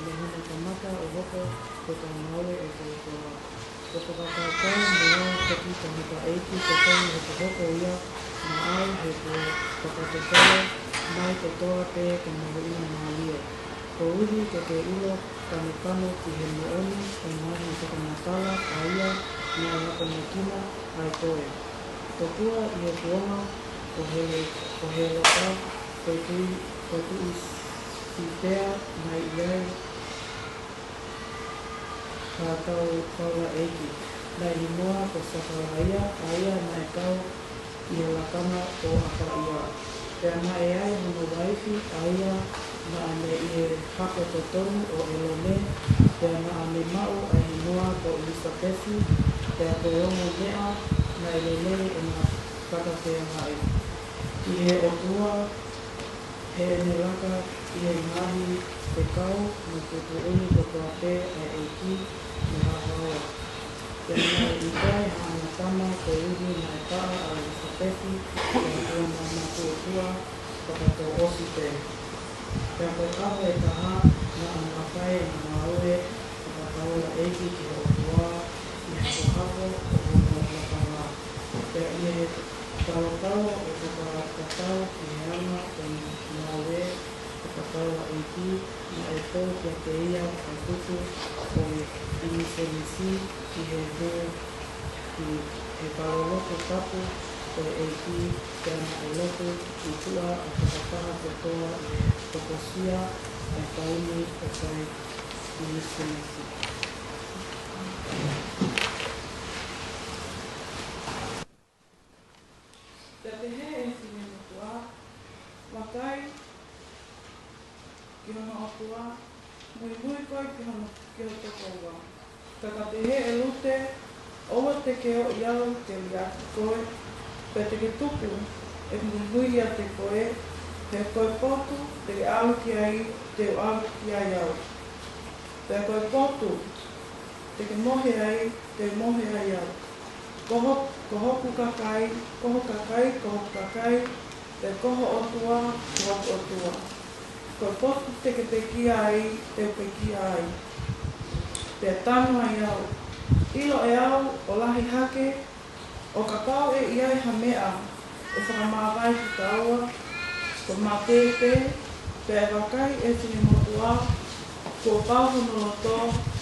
mei hono kamata ʻo hoko ko e kau ngāue ʻo e folofola. ʻO fakakaukau mo au ʻoku ʻikai ko ha ʻeiki kotoa hokohoko ia maʻau, he kuo fakatotolo mai kotoa pē ke mahuʻingamālie. Koeʻuhi ke ke ʻilo kakano ki he moʻoni ʻo e ngaahi fakamatala ʻa ia naʻe akonekina ai koe. Tokua ʻi he kuonga ʻo Hele-, ʻo Hēlota, ko e tuʻi, ko e tuʻi Siutea, naʻe ʻi ai ha tau taulaʻeiki, naʻe himoa ko Sakalaia, ʻa ia naʻe kau ʻi he lakanga ʻo ʻAkaia. Pea naʻe ʻi ai hono uaifi, ʻa ia naʻa ne ʻi he hako totonu ʻo ʻĒlone, pea naʻa ne maʻu ʻa e hinoa ko ʻIlisapesi, pea ko e ongo meʻa naʻe lelei ʻena fakafeangai. ʻI he ʻOtua, heʻene laka ʻi he ngaahi fekau mo e tuʻutuʻuni kotoa pē ʻa e ʻEiki mo e haohaoa. Pea naʻe ʻikai haʻana tama koeʻuhi naʻe paʻa ʻa ʻIlisapesi, pea kuo na matuʻotua fakatouʻosi pē. Pea ko e ʻaho ʻe taha naʻa na fai ʻena ngāue fakataulaʻeiki ki he ʻOtua ʻi he hafohafo ʻo hono lakanga. Pea ʻi he talotalo ʻo fakatatau ki he anga ʻo e ngāue fakataulaʻeiki, naʻe tō kiate ia ʻa e tutu ʻo e ʻInisenisi ʻi he hū ki he kalolotu tapu ʻo e ʻEiki, pea naʻe lotu ki tuʻa ʻa e fakataha kotoa ʻi he tokosia ʻa e taimi ʻo fai ʻInisenisi. Pea pehē ʻe he finemotuʻa, Ua Ki hoto koua. Ka ka pehē ʻe Lute, ʻoua te ke ʻoʻi au ke u liʻaki koe, pea te ke tuku ʻeku muimui ʻiate koe, he ko e potu te ke ʻalu ki ai, te u ʻalu ki ai au. Pea ko e potu te ke mohe ai, te u mohe ai au. Ko ho-, ko hoku kakai, ko ho kakai, ko hoku kakai, pea ko ho ʻOtua, ko hoku ʻOtua. Ko e potu te ke pekia ai, te u pekia ai. Pea tanu ai au. ʻIlo ʻe au ʻo lahi hake, ʻo kapau ʻe ʻi ai ha meʻa ʻe fakamāvae kitaua, ko mate pē, pea ʻe vakai ʻe he finemotuʻa, kuo pau hono loto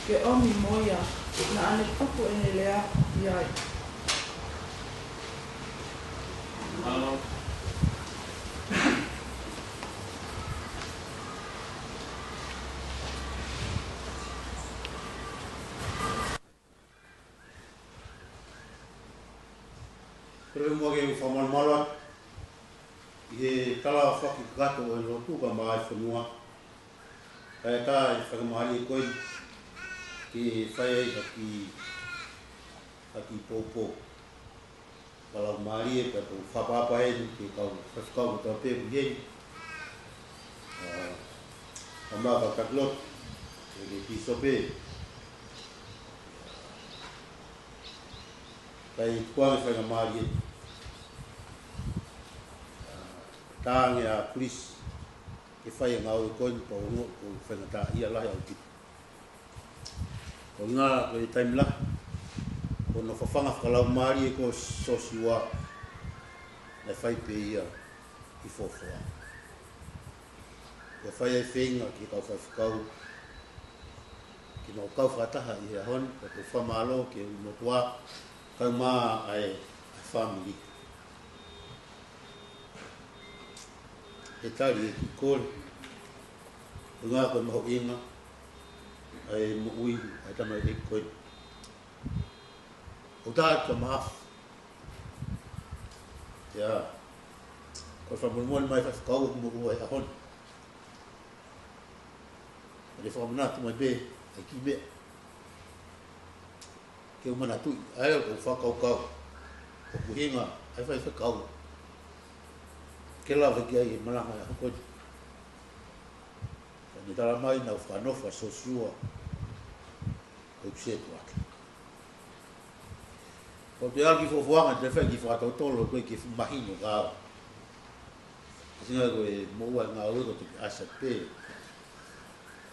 ke ʻomi mo ia, naʻa ne tuku ʻene lea ʻi ai. Pea ʻoku ou fakamolemole atu ʻi he tala fakakakato ʻo e lotu kae ʻumaʻā e fonua. Kae ʻatā e faingamālie ko eni ke fai ai ha kiʻi, ha kiʻi poupou fakalaumālie, pea ʻoku ou fakaʻapaʻapa eni ki he kau faifekau kotoa pē ʻoku ʻi heni. ʻA, ʻa Maka Kakiloto, ʻe ke pīsope. Kae tuku ange faingamālie. ʻA, tānge ʻa Chris ke fai e ngāue ko eni, pea ʻoku ou faingataʻaʻia lahi ʻaupito. Ko e ʻuhinga ko e taimi lahi, ko hono fafanga fakalaumālie ko Sosiua, naʻe fai pē ia ʻi Fofoa. Pea fai ai e feinga ki he kau faifekau ke nau kau fakataha ʻi he ʻaho ni, pea ʻoku ou fakamālō ki he ʻOtua, kae ʻumaʻā e, e fāmili. He tali e kiʻi kole, ko e ʻuhinga ko e mahuʻinga ʻa e moʻui ʻa e tamaioʻeiki ko eni. ʻOku tā atu ka mahafu. ʻIo. Ko e fakamolemole mai faifekau ʻoku mou ʻi he ʻaho ni. ʻE fakamanatu mai pē e kiʻi meʻa ke u manatuʻi, ʻa ia ko e fakakaukau ʻoku ʻuhinga ʻa e faifekau ke lava ki ai e malanga ʻa e ʻaho ko eni. Ka ne tala mai naʻa ku fakanofo ʻa Sosiua ko ʻeku setuata. Ko e ʻalu ki Fofoa ʻa e te fai ki fakatotolo ko e ke mahino ka au. Singa ko e moʻua e ngāue ko e te ʻasa pē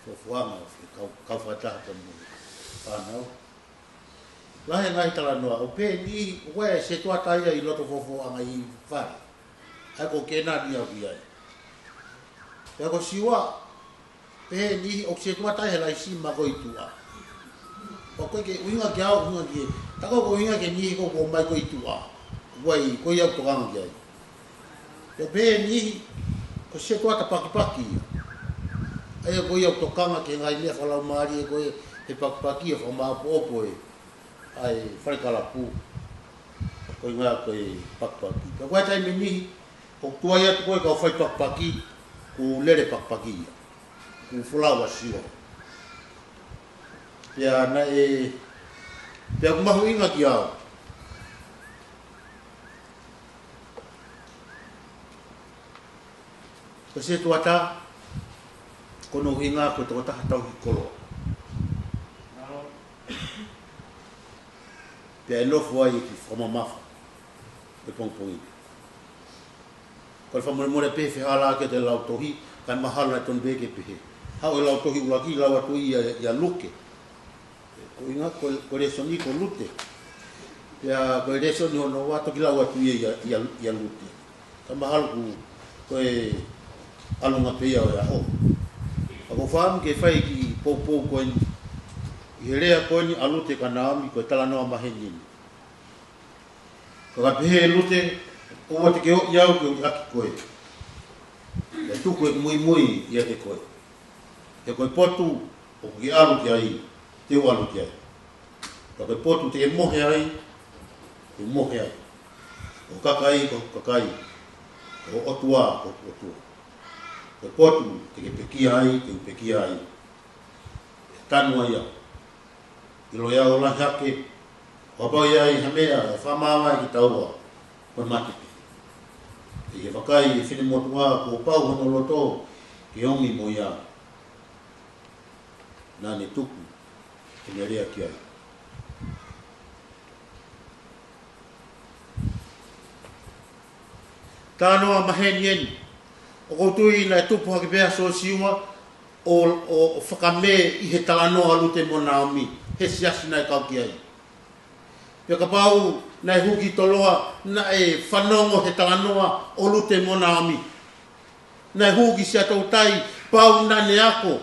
Fofoa ʻa e kau, kau fakataha pea mo e fānau. Lahi e ngaahi talanoa, ʻoku pehē ʻe he niʻihi, ʻoku ʻi ai e setuata ia ʻi loto Fofoa ʻi he fale. ʻA ia ko ē naʻa ne ʻalu ki ai. Pea ko Siua, pehē ʻe he niʻihi ʻoku setuata ia he Laisima ko ē ʻi tuʻa. ʻOku ʻikai ke ʻuhinga ki au, ʻuhinga ki he. Tā ko ē ʻoku ʻuhinga ki he niʻihi ko ē ʻoku ō mai ko ē ʻi tuʻa. ʻOku ʻi ai, ko ia ʻoku tokanga ki ai. Pea pehē ʻe he niʻihi, ko e setuata pakipaki ia. ʻA ia ko ia ʻoku tokanga ki he ngaahi meʻa fakalaumālie ko ē, he pakipaki ia fakamāʻopoʻopo ē ʻa e fale kalapu. Ko e ʻuhinga ko e pakipaki. Pea ko e taimi ʻe niʻihi, ʻoku tuai atu ko ē kau fai pakipaki, ʻoku lele pakipaki ia. ʻOku folau ʻa Siua. Pea naʻe, pea ʻoku mahuʻinga ki au. Ko e setuata, ko hono ʻuhinga ko e tokotaha tauhi koloa. Pea ʻe nofo ai ʻi he fakamamafa ʻo e pongipongi. Ko e fakamolemole pē he fehālaaki ʻo e lau tohi, kae mahalo naʻe tonu pē ke pehē. Haʻu e lau tohi ʻuluaki, lau atu ia ʻia Luke. Ko e ʻuhinga ko, ko e lēsoni ko Lute. Pea ko e lēsoni hono ua toki lau atu ia ʻia, ʻia, ʻia Lute. Kae mahalo ko e ʻalunga pē ia ʻo e ʻaho. Ka ʻoku ou fakaʻamu ke fai e kiʻi poupou ko eni ʻi he lea ko eni ʻa Lute kia Naomi, ko e talanoa maheni eni. Ka ka pehē ʻe Lute, ʻoua te ke ʻoʻi au ke u liʻaki koe. Pea tuku ʻeku muimui ʻiate koe. He ko e potu ʻoku ke ʻalu ki ai, te u ʻalu ki ai. Pea ko e potu te ke mohe ai, te u mohe ai. Ko ho kakai, ko hoku kakai. Ko ho ʻOtua, ko hoku ʻOtua. Ko e potu te ke pekia ai, te u pekia ai. tanu ai au. ʻIlo ʻe au lahi hake, ʻo kapau ʻe ʻi ai ha meʻa ʻe fakamāvae kitaua, ko e mate pē. ʻI he vakai ʻe he finemotuʻa kuo pau hono loto ke omi mo ia, naʻa ne tuku ʻene lea ki ai. Talanoa maheni eni. ʻOku ou tui naʻe tupu hake pē ʻa Siosiua ʻo, ʻo, ʻo fakamē ʻi he talanoa ʻa Lute mo Naomi, he siasi naʻe kau ki ai. Pea kapau naʻe hū ki Toloa, naʻe fanongo he talanoa ʻo Lute mo Naomi. Naʻe hū ki Siaʻatoutai, pau naʻa ne ako,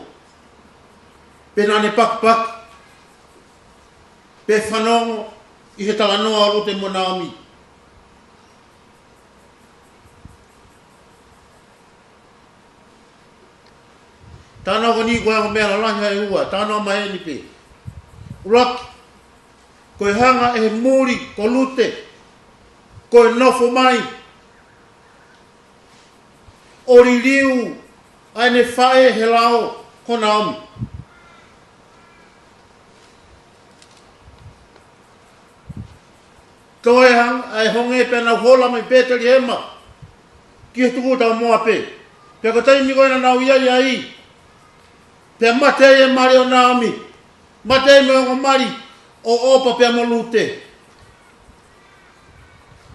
pe naʻa ne pakipaki, pe fanongo ʻi he talanoa ʻo Lute mo Naomi. Talanoa ko eni ko e ongo meʻa lalahi ʻe ua, talanoa maheni pē. ʻUluaki, ko e hanga ʻe he muli ko Lute, ko e nofo mai ʻo liliu ʻa ʻene faʻē he lao ko Naomi. Ko e hanga ʻe he honge pea nau hola mei Pētelihema ki he tūkuta ʻo Moape. Pea ko e taimi ko ē naʻa nau ʻi ai ai, pea mate ai e mali ʻo Naomi, mate ai mo e ongo mali ʻo ʻOpa pea mo Lute.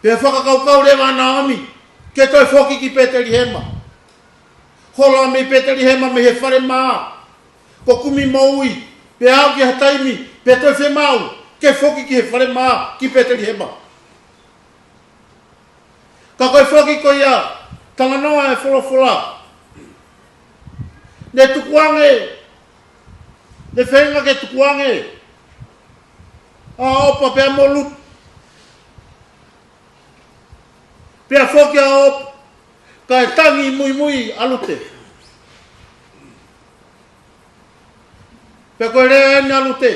Pea fakakaukau leva ʻa Naomi ke toe foki ki Pētelihema. Hola mei Pētelihema mei he fale mā, ko e kumi moʻui, pea aʻu ki ha taimi pea toe fiemaʻu ke foki ki he fale mā ki Pētelihema. Ka ko e foki ko ia, talanoa e folofola, ne tukuange, ne feinga ke tukuange ʻa ʻOpa pea mo Lute. Pea foki ʻa ʻOpa, kae tangi muimui ʻa Lute. Pea ko e lea eni ʻa Lute: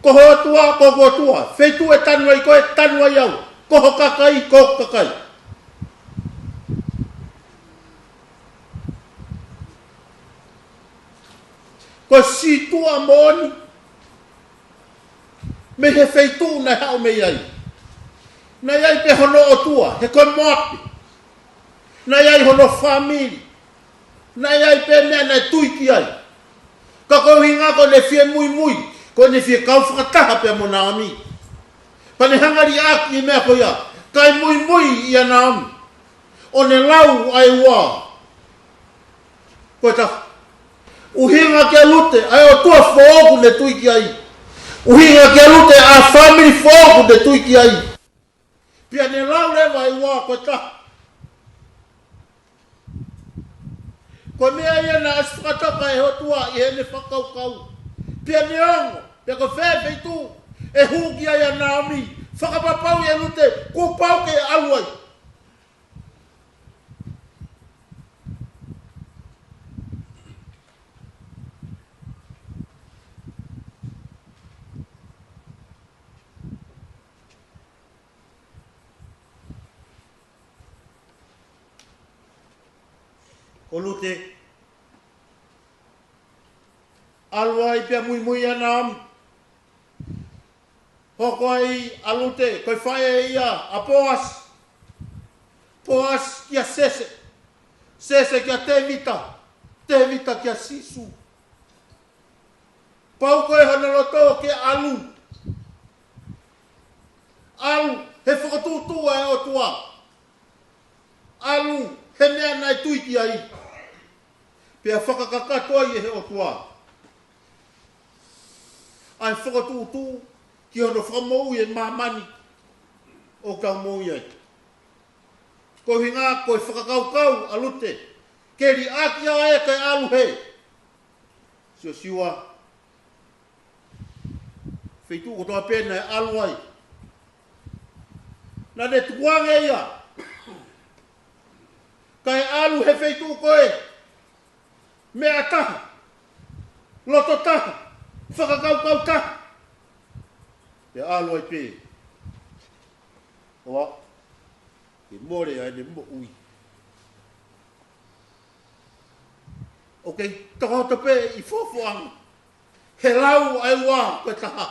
Ko ho ʻOtua, ko hoku ʻOtua, feituʻu ʻe tanu ai koe, tanu ai au, ko ho kakai, ko hoku kakai. Ko e sītuʻa moʻoni mei he feituʻu naʻe haʻu mei ai. Naʻe ʻi ai pē hono ʻotua, he ko e Moape. Naʻe ʻi ai hono fāmili. Naʻe ʻi ai pē meʻa naʻe tui ki ai. Ka ko e ʻuhinga ko ʻene fie muimui, ko ʻene fie kau fakataha pea mo Naomi. Pea ne hanga liʻaki e meʻa ko ia, kae muimui ia Naomi, ʻo ne lau ʻa e ua. Ko e taha. ʻUhinga kia Lute ʻa e ʻOtua foʻou ʻoku ne tui ki ai. ʻUhinga kia Lute ʻa e fāmili foʻou ʻoku ne tui ki ai. Pea ne lau leva ʻa e ua, ko e taha. Ko e meʻa ia naʻe ʻosi fakatoka ʻe he ʻOtua ʻi heʻene fakakaukau. Pea ne ongo, pea ko fē feituʻu ʻe hū ki ai ʻa Naomi, fakapapauʻi ʻe Lute kuo pau ke ʻalu ai. Ko Lute, ʻalu ai pea muimui ʻa Naomi. Hoko ai ʻa Lute, ko e faʻē ia ʻa Poasi. Poasi kia Sese. Sese kia Tēvita. Tēvita kia Sīsū. Pau ko ē hono loto ke ʻalu. ʻAlu he fokotuʻutuʻu ʻa e ʻOtua. ʻAlu he meʻa naʻe tui ki ai. Pea fakakakato ai ʻe he ʻOtua ʻa e fokotuʻutuʻu ki hono fakamoʻui e māmani ʻoku tau moʻui ai. Ko e ʻuhinga ko e fakakaukau ʻa Lute ke liʻaki ʻa e kae ʻalu he Siosiua. Feituʻu kotoa pē naʻe ʻalu ai, naʻa ne tukuange ia kae ʻalu he feituʻu ko e meʻa taha, loto taha, fakakaukau taha. Pea ʻalu ai pē. ʻOua, ke mole ʻa ʻene moʻui. ʻOku kei tokoto pē ʻi he fuafuaʻanga. He lau ʻa e ua ko e taha.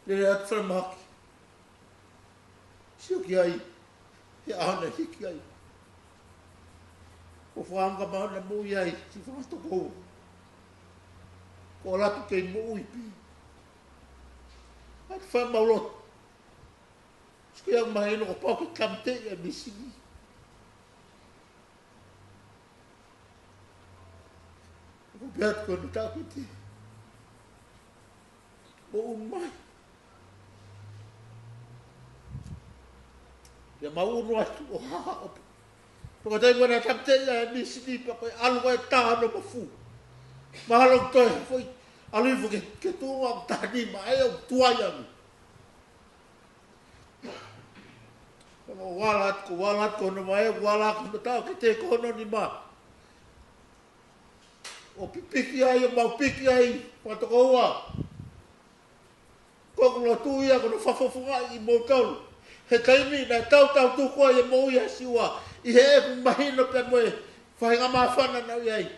Lele atu falemahaki. Sio ki ai. He ʻaho naʻe hiki ai. Ko fanga ka mau na moʻui ai, si fanga tokoua. Ko ʻoku ʻalu atu kei moʻui pē. ʻAtu fai mau lotu. Sio ki ai mahino kuo pau ke tāmateʻi ʻa e misini. ʻOku pehē atu ko eni taʻokete. Moʻui mai. Pea mau ʻunu atu ʻo hahaʻo pē. Tokua taimi ko ē naʻe tāmateʻi ai ʻa e misini pea ko e ʻalu ko ē ʻo tā hono mafu. Mahalo ʻoku toe foʻi ʻalu hifo ki he, ki he tuʻunga ʻoku taha nima ai ʻoku tuai ange. Ko hono vala atu, ko e vala atu ko hono vaʻe, vala atu ko hono taʻokete ko hono nima. ʻO pipiki ai, ʻo mau piki ai, fanga tokoua. Ko ʻeku lotu ia, ko hono fakafofongaʻi kimoutolu. He taimi naʻe tautau tuku ai e moʻui ʻa Siua, ʻi heʻeku mahino pea mo e faʻahinga māfana naʻe ʻi ai.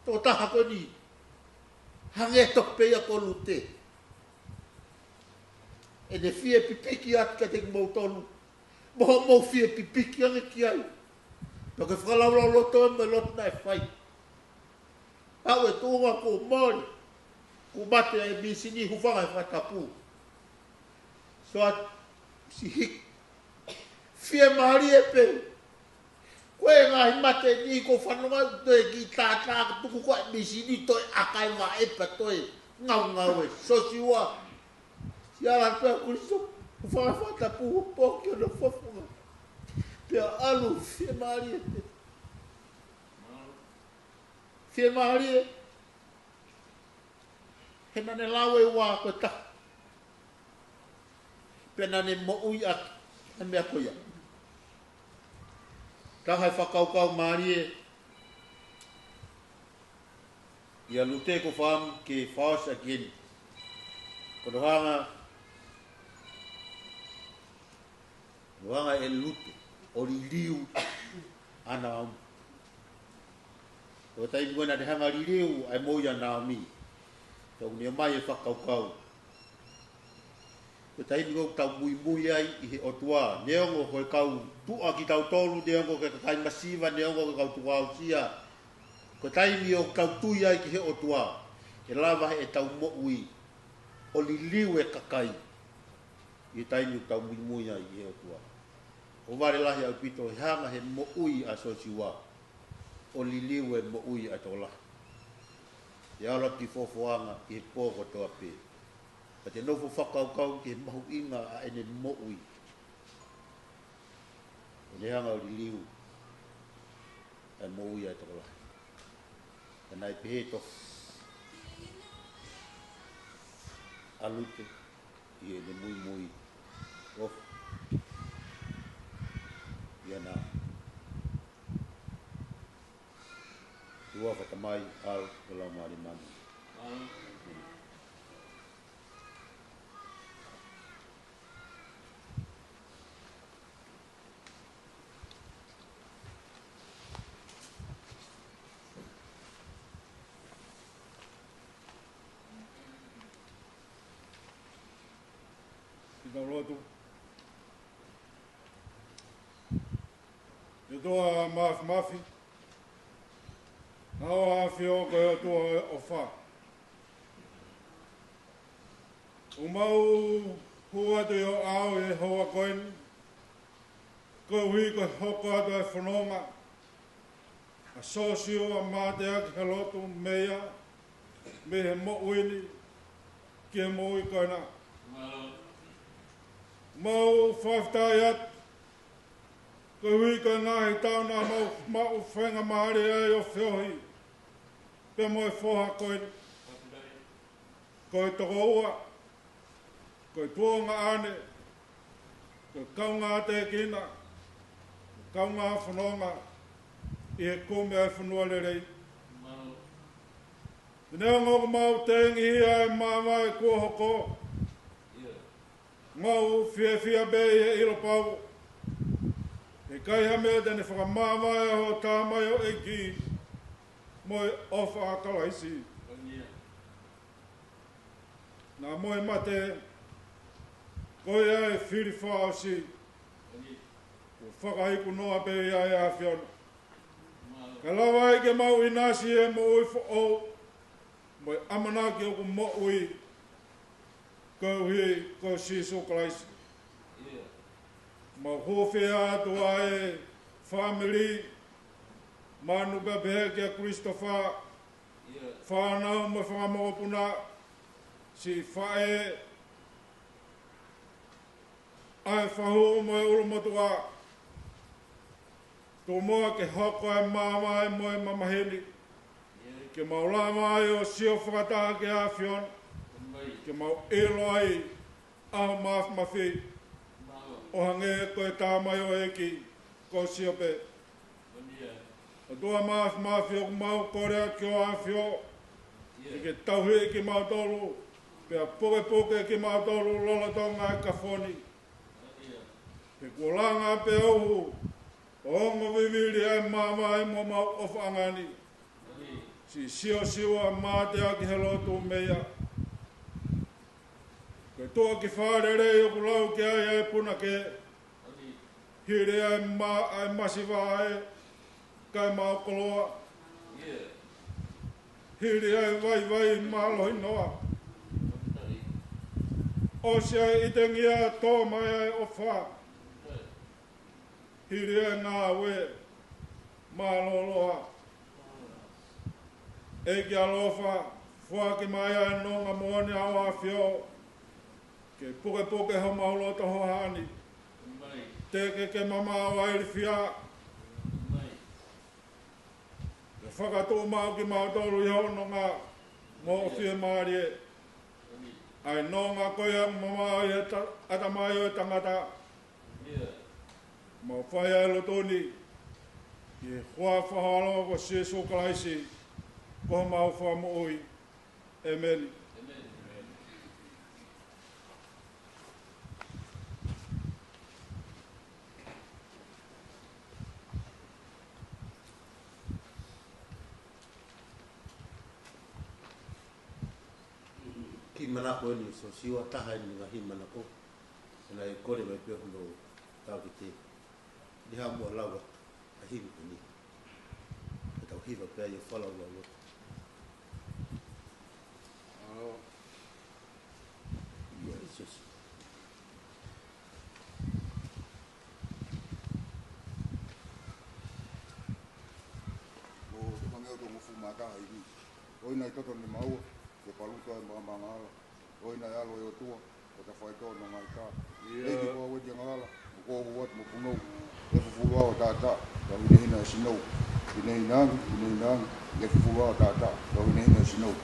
Tokotaha ko eni. Hangē tofu pē ia ko Lute. ʻEne fie pipiki atu kiate kimoutolu. Mo hoʻomou fie pipiki ange ki ai. Pea ke fakalaulauloto mo e lotu naʻe fai. Aʻu e tuʻunga kuo mole. Kuo mate ʻa e misini, hūfanga he fakatapu. So atu, si hiki. Fiemālie pē. Ko e ngaahi mate ni ko e fanonga ʻoku toe kiʻi tātā, ka tuku ko ē ʻa e misini toe ʻaka e vaʻe pea toe ngaungaue. So Siua. Siʻi ʻalu pē ʻa Kiliso. Hūfanga he fakatapu, poki hono fofonga. Pea ʻalu fiemālie pē. Fiemālie. He naʻa ne lau e ua ko e taha. Pea naʻa ne moʻui ʻaki ʻa e meʻa ko ia. Taha e fakakaukau mālie ia Lute ko fam ke fakaʻosi ʻaki eni. Ko hono hanga, hono hanga ʻe Lute ʻo liliu ʻa Naomi. Ko e taimi ko ē naʻa ne hanga ʻo liliu ʻa e moʻui ʻa Naomi. Tau ne ʻomai e fakakaukau. Ko e taimi ko ē ʻoku tau muimui ai ʻi he ʻOtua. Neongo ko e kau tuʻa kitautolu, neongo ko e kakai masiva, neongo ko e kau tuʻa aʻusia. Ko e taimi ʻoku tau tui ai ki he ʻOtua. ʻE lava heʻetau moʻui ʻo liliu e kakai. ʻI he taimi ʻoku tau muimui ai ʻi he ʻOtua. ʻOku vale lahi ʻaupito he hanga he moʻui ʻa Siosiua ʻo liliu e moʻui ʻa e tokolahi. ʻE ʻalu atu ki he fofoʻanga ʻi he pō kotoa pē. Ka te nofo fakakaukau ki he mahuʻinga ʻa ʻene moʻui. ʻO ne hanga ʻo liliu ʻa e moʻui ʻa e tokolahi. Ka naʻe pehē tofu ʻa Lute ʻi heʻene muimui ʻofa ʻia Naomi. Tuʻa, Tamai, ʻAlo, mo e Laumālie Māʻoniʻoni. Ke tau lotu. ʻE ʻOtua Māfimafi, ʻa e ʻAfio ko e ʻOtua ʻofa. ʻOku mau hū atu ʻi ho ʻao ʻi he houa ko eni, koeʻuhi ko e hoko atu ʻa e fononga ʻa Siosiua, mateaki he lotu mei he, mei he moʻui ni ki he moʻui ko ena. Mau fakafetaʻi atu koeʻuhi ko e ngaahi taʻu naʻa mau maʻu faingamālie ai ʻo feohi pea mo e foha ko eni. Ko e tokoua, ko e tuongaʻane, ko e kaungā tēkina, ko e kaungā fononga ʻi he kumi ʻa e fonua lelei. Neongo ʻoku mau tengihia ʻa e māvae kuo hoko, Ngāue fiefia pē ʻi he ʻilo pau, he ʻikai ha meʻa te ne fakamāvae ʻa hoʻo tamaioʻeiki mo e ʻofa ʻa Kalaisi. Naʻa mo e mate, ko ia e fili fakaʻosi, kuo fakaiku noa pē ia ʻe he ʻAfiona. Kae lava ai ke mau ʻinasi he moʻui foʻou, mo e ʻamanaki ʻoku moʻui, koeʻuhi ko Sīsū Kalaisi. Mau hūfia atu ʻa e fāmili, manu pē pehē kia Christopher, fānau mo e fanga mokopuna, siʻi faʻē, ʻa e fahu mo e ʻulumotuʻa, tomuʻa ke hoko ʻa e māvae mo e mamahi ni, ke mau lava ai ʻo sio fakataha ki he ʻAfiona, ke mau ʻilo ai ʻa e māfimafi, ʻo hangē ko e tamaioʻeiki ko Siope. ʻOtua Māfimafi, ʻoku mau kole atu ki ho ʻAfio, ke ke tauhi kimautolu, pea pukepuke kimautolu lolotonga e kafo ni. He kuo langa pea uhu ʻo ongo vivili ʻa e māvae mo homau ʻofaʻanga ni. Siʻi Siosiua Mateaki Helotu Meia, ko e tuʻa ki fālelei ʻoku lau ki ai ʻa e punake, hili ʻa e ma-, ʻa e masiva ʻa e kakai maʻu koloa, hili ʻa e vaivai mālohi noa, ʻosi ʻa e ʻitengia, tō mai ʻa e ʻofa, hili ʻa e ngāue mālōlō. ʻEiki ʻaloʻofa, foaki mai ʻa e nonga moʻoni ʻa ho ʻAfio, ke pukepuke homau loto hohaʻa ni. Teʻeki ke mamaʻo ʻa e ilifia, ke fakatuʻumaʻu kimautolu ʻi hoʻo nonga mo hoʻo fiemālie, ʻa e nonga ko ia ʻoku mamaʻo ʻi he ta-, ʻatamai ʻo e tangata. Mau fai ʻa e lotu ni ʻi he huafa ho ʻAlo ko Sīsū Kalaisi, ko homau Fakamoʻui. ʻĒmeni. Kiʻi manako eni Siosiua, taha eni ngaahi manako. Naʻe kole mai pē hono tau ki te. Ni ha muʻa lau atu ʻa e himi ko eni. Ka tau hiva pē ʻa e fala ua ua. ʻIo, Siosiua. ʻO te mangeo tō ngofu maka hai ni. ʻOi nai toto ne maua, ke paluto ai māmangala. ʻOi nai ʻAlo ʻo e ʻOtua, ko ta faitoʻo no ngai ka. ʻEiki ko au ʻEiki Angala, mo ko au atu mo Punou. ʻE fufulu ʻa ho taʻataʻa, tau hinehina ʻa Sinou. Hinehina ange, hinehina ange, ʻe fufulu ʻa ho taʻataʻa, tau hinehina ʻa Sinou.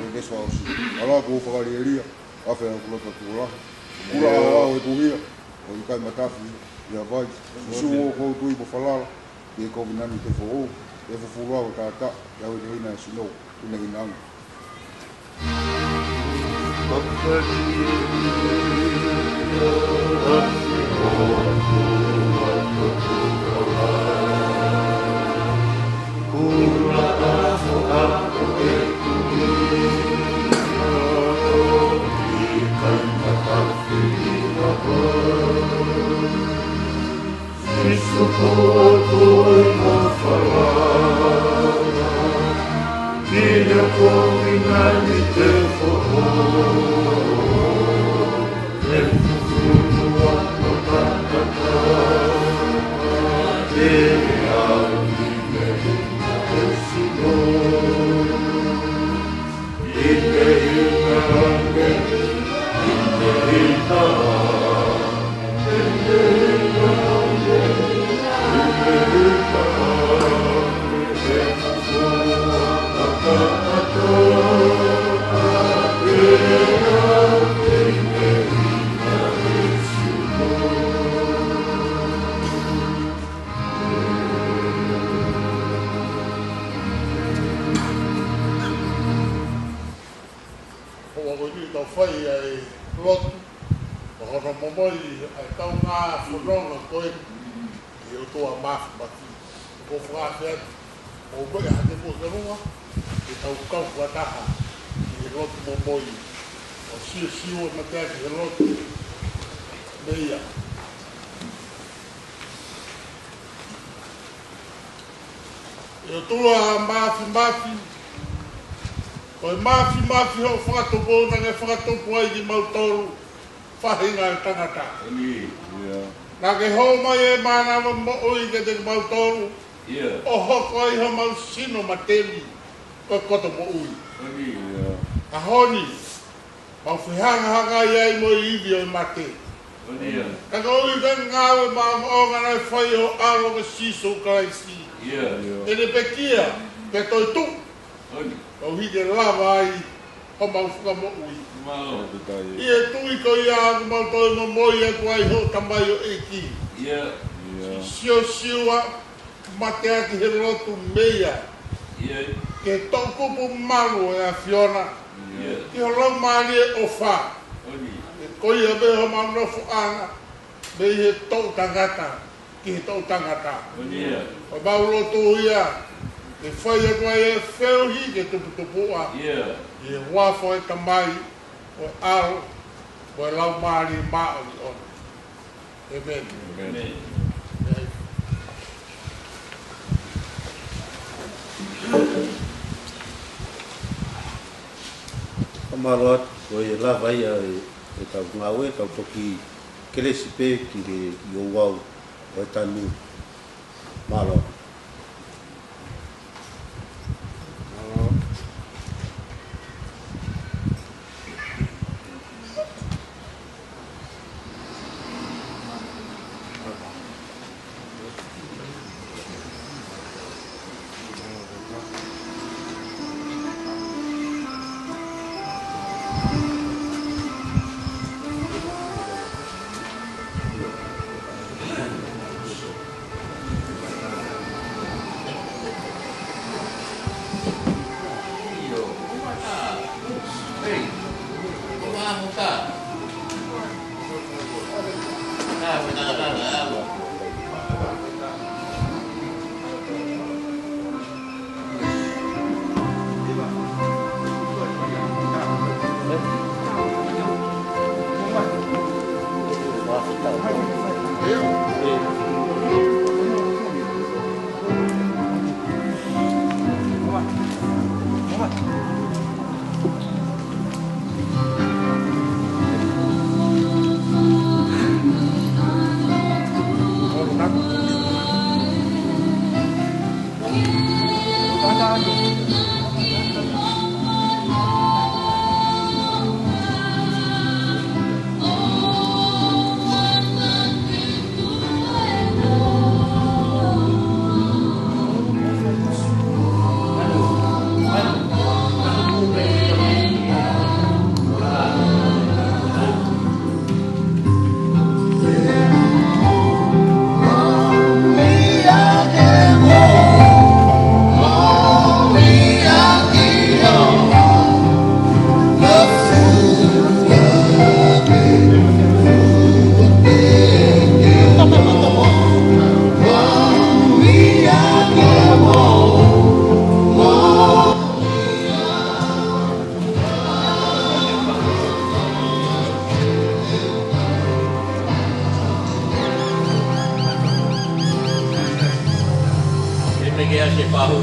Ke ke suaosi. ʻAlā kuo fakalielia, ʻa e fea kuo loto tuʻu lahi. Kula ʻa e kuhia, ʻo ʻikai matafi ia vai. Sīsū ʻoku ou tui mo falala, ke kovinānite foʻou, ʻe fufulu ʻa ho taʻataʻa, ʻe hinehina ʻa Sinou, hinehina ange. Ko ʻetau fai ʻa e lotu, ʻo hono momoi ʻa e kaungā fononga ko eni ki he ʻOtua Māfimafi. Ko e fakaafe atu, ʻo meʻa hake mo ke runga, ke tau kau fakataha ki he lotu momoi, ʻo siosio mateaki he lotu mei ai. ʻE ʻOtua Māfimafi, ko e māfimafi hoʻo fakatupu naʻa ke fakatupu ai kimautolu, faʻahinga ʻo e tangata. Naʻa ke hō mai ʻa e mānava moʻui kiate kimautolu, ʻo hoko ai homau sino mateli, ko e koto moʻui. ʻAho ni, mau fehangahangai ai mo e ivi ʻo e mate. Ka koeʻuhi ko e ngāue maʻongoʻonga naʻe fai ʻe ho ʻAlo ko Sīsū Kalaisi, ʻene pekia, pea toetuʻu, koeʻuhi ke lava ai homau fakamoʻui. ʻI he tui ko ia ʻoku mau toe momoi atu ai hoʻo tamaioʻeiki, siosiua, mateaki he lotu mei ai, ki he toʻukupu malu ʻo e ʻAfiona, ki ho Laumālie ʻofa, ke ko ia pē homau nofoʻanga, mei he toʻu tangata ki he toʻu tangata. Ko ʻemau lotu ia, ke fai atu ai e feohi ke tuputupuʻa, ʻi he huafa ʻo e Tamai, ʻo e ʻAlo, mo e Laumālie Māʻoniʻoni. ʻĒmeni. Fakamālō atu, ko e lava ia e, ʻetau ngāue, tau toki kelesi pē ki he, ki he ouau ʻo e tanu. Mālō. Ke a se pahu.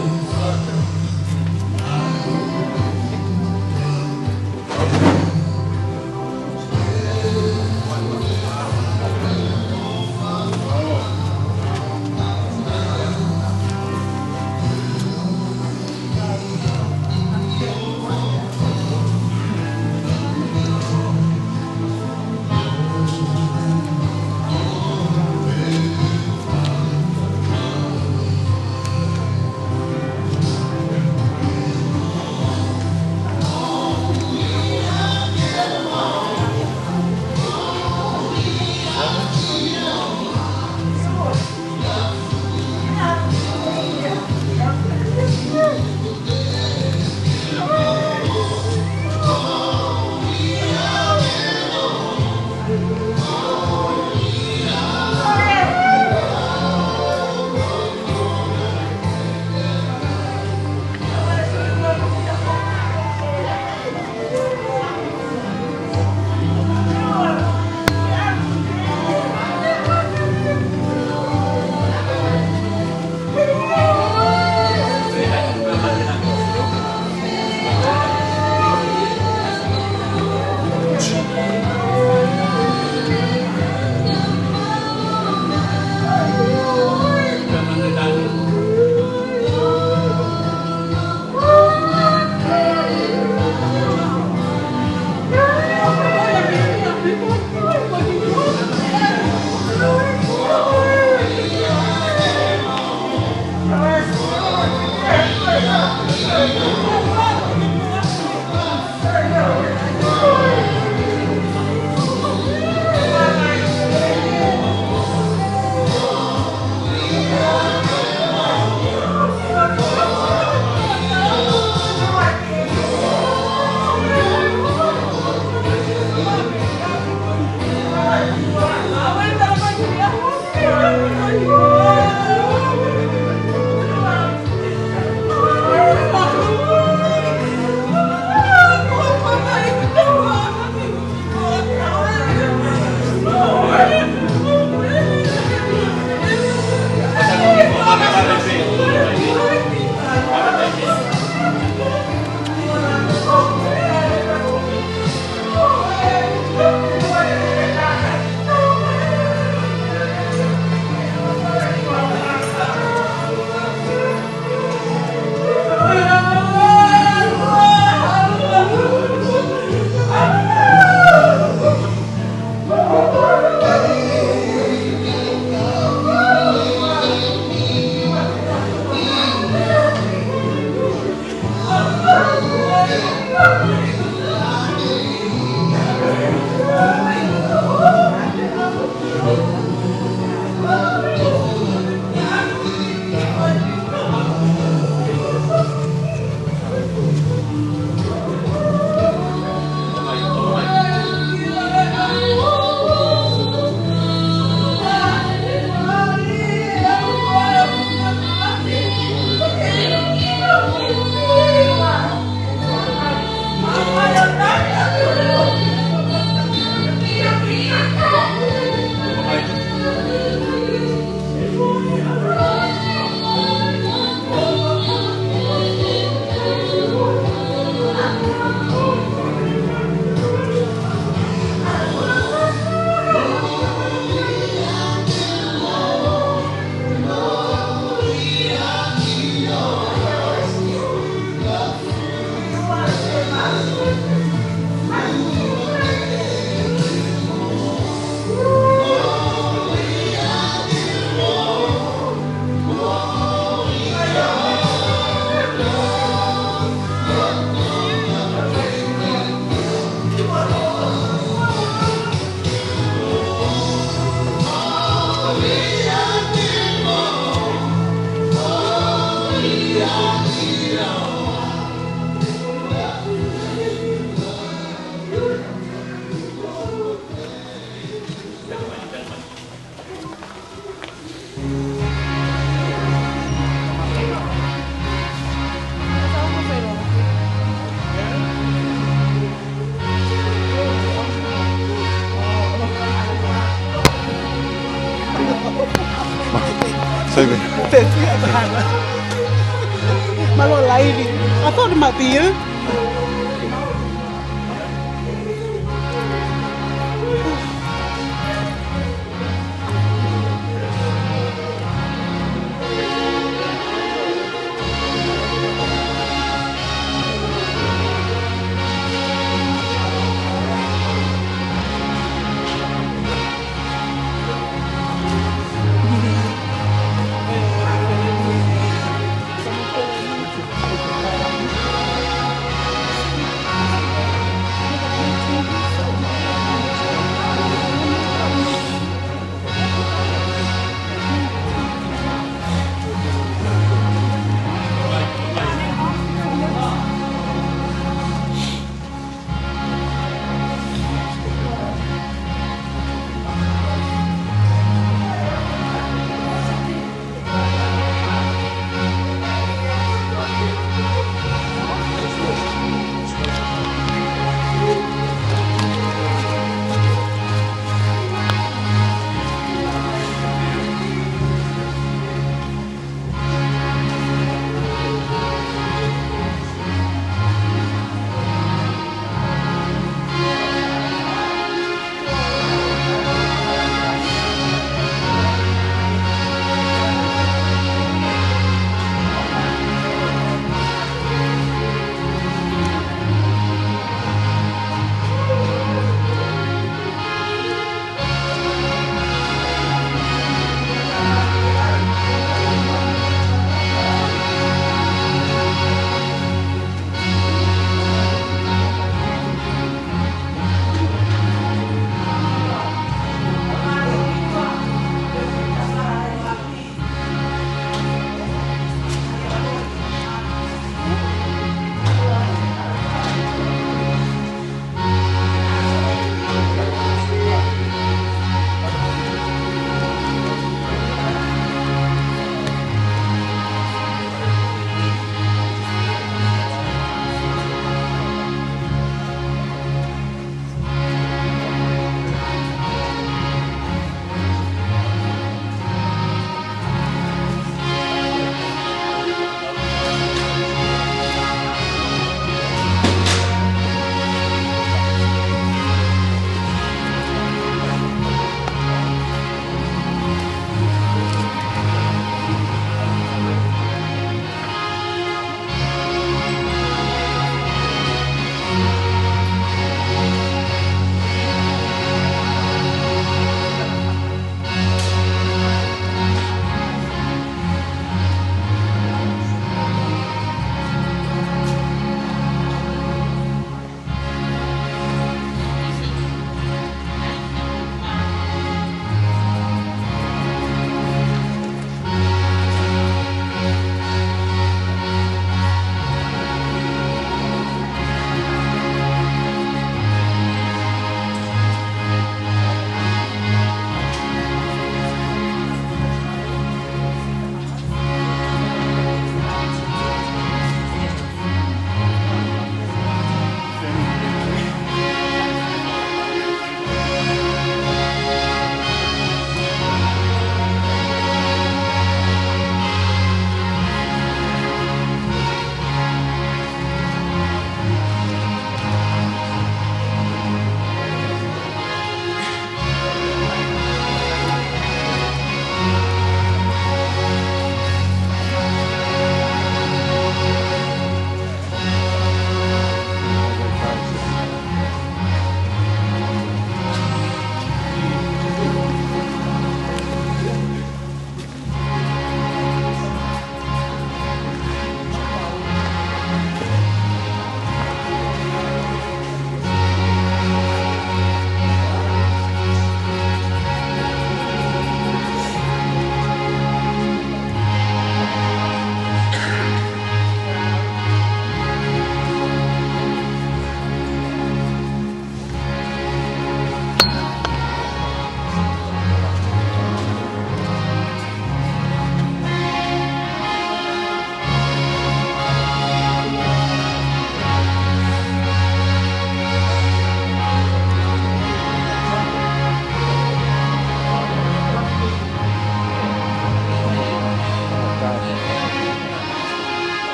Sai pē. Mālō Laivi. I thought it might be you.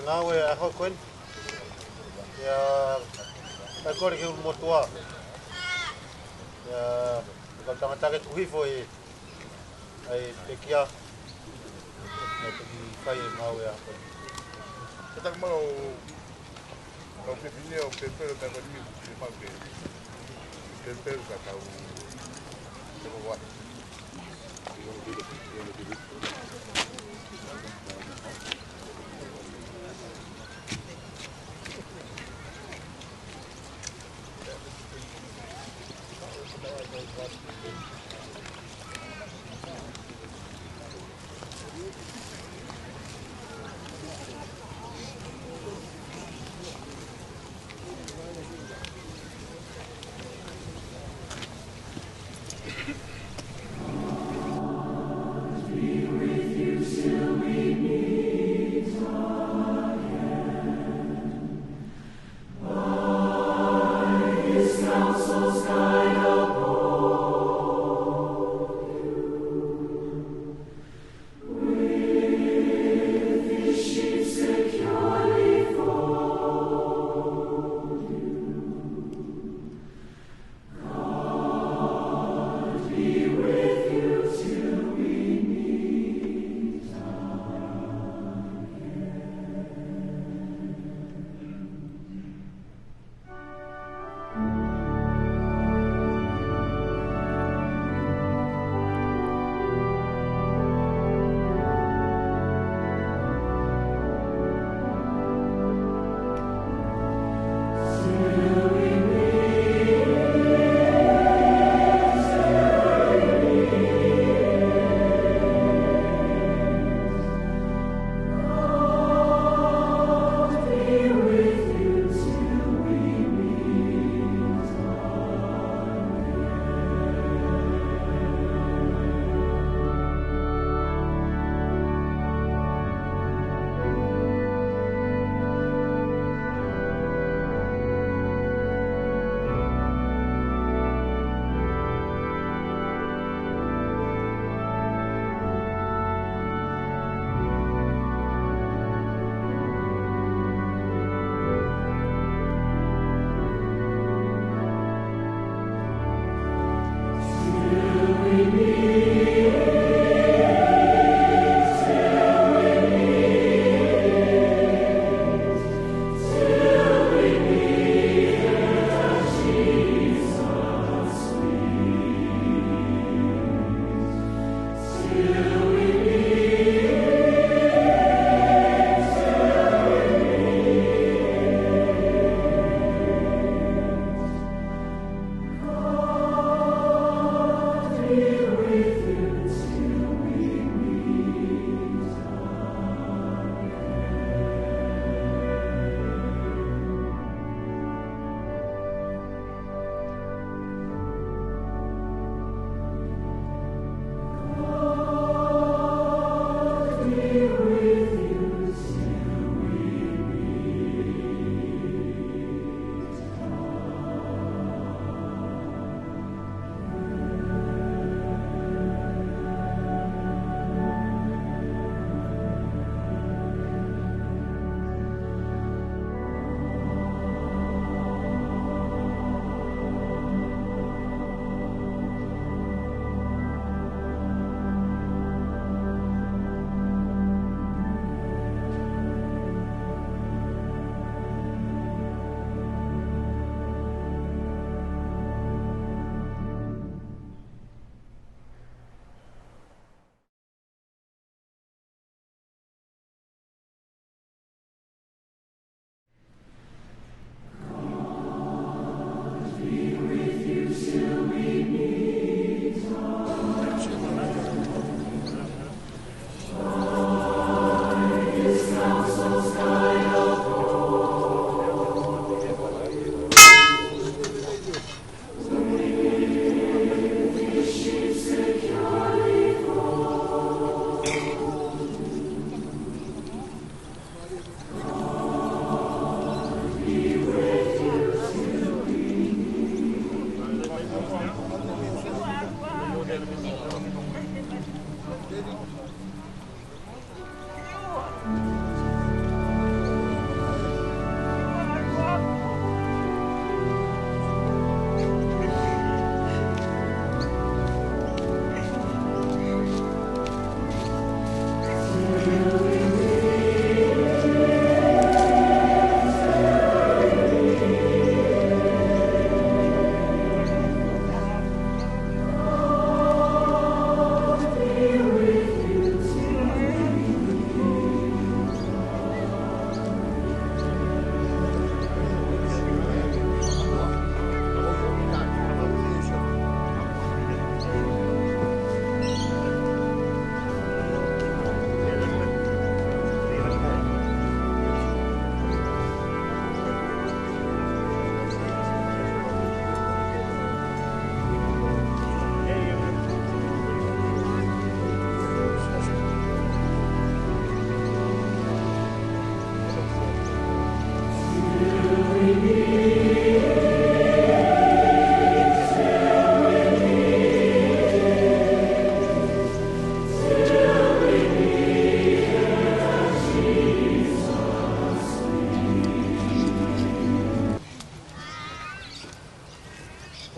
Ngāue ʻaho ko eni. ʻIa, ʻikai kole ke ʻulumotuʻa. ʻIa, kau tangata ke tuku hifo e, ʻa e pekia. ʻA e peki kai e ngāue ʻaho ko eni. Ka taka mau, mau pepine o pepelo ka ko ni, ke mau pe, pepelo ka tau, ke mau wa.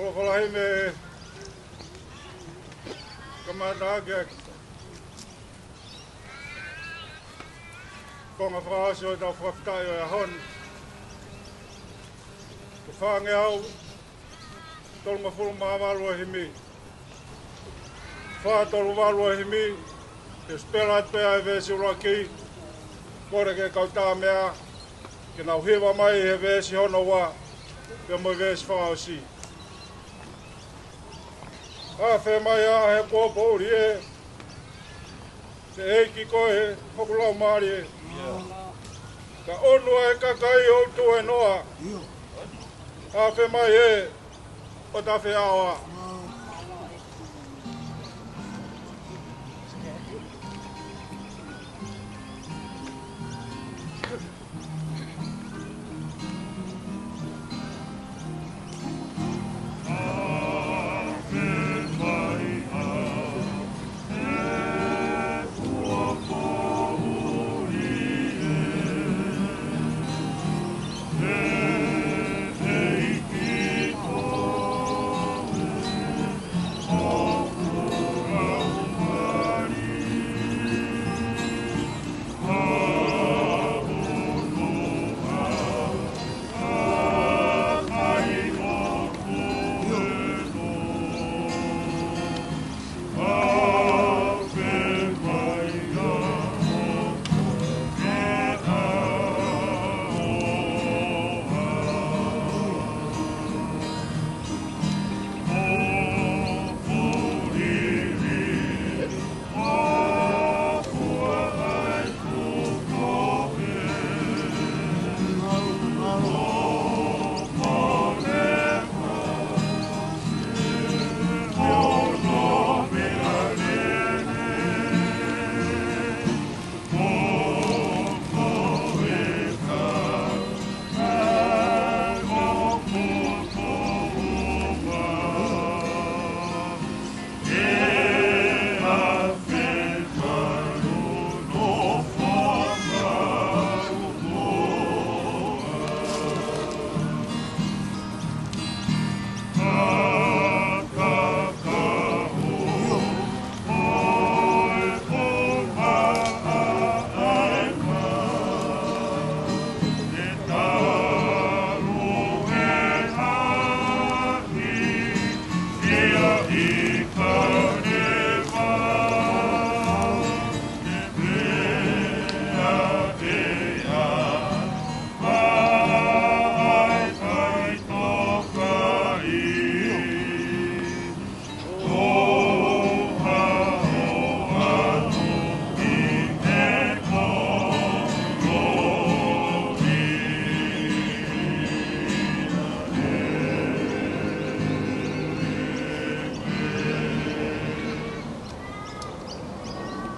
Folofola himi, kamata ʻaki ʻa e konga fakaʻosi ʻo ʻetau fakafetaʻi ʻo e ʻaho ni. Ko e fāngeau tolungofulu mā valu ʻo e himi. Fā tolu valu ʻo e himi, ke sipela atu pē ʻa e veesi ʻuluaki, kole ki he kau tāmeʻa ke nau hiva mai he veesi hono ua, pea mo e veesi fakaʻosi. Afe mai ā ʻa e pōpoʻuli ē, ʻEiki ko e hoku laumālie. Ka ʻonu ʻa e kakai ʻoku tuēnoa. Afe mai ē, ʻo ta feʻao ā.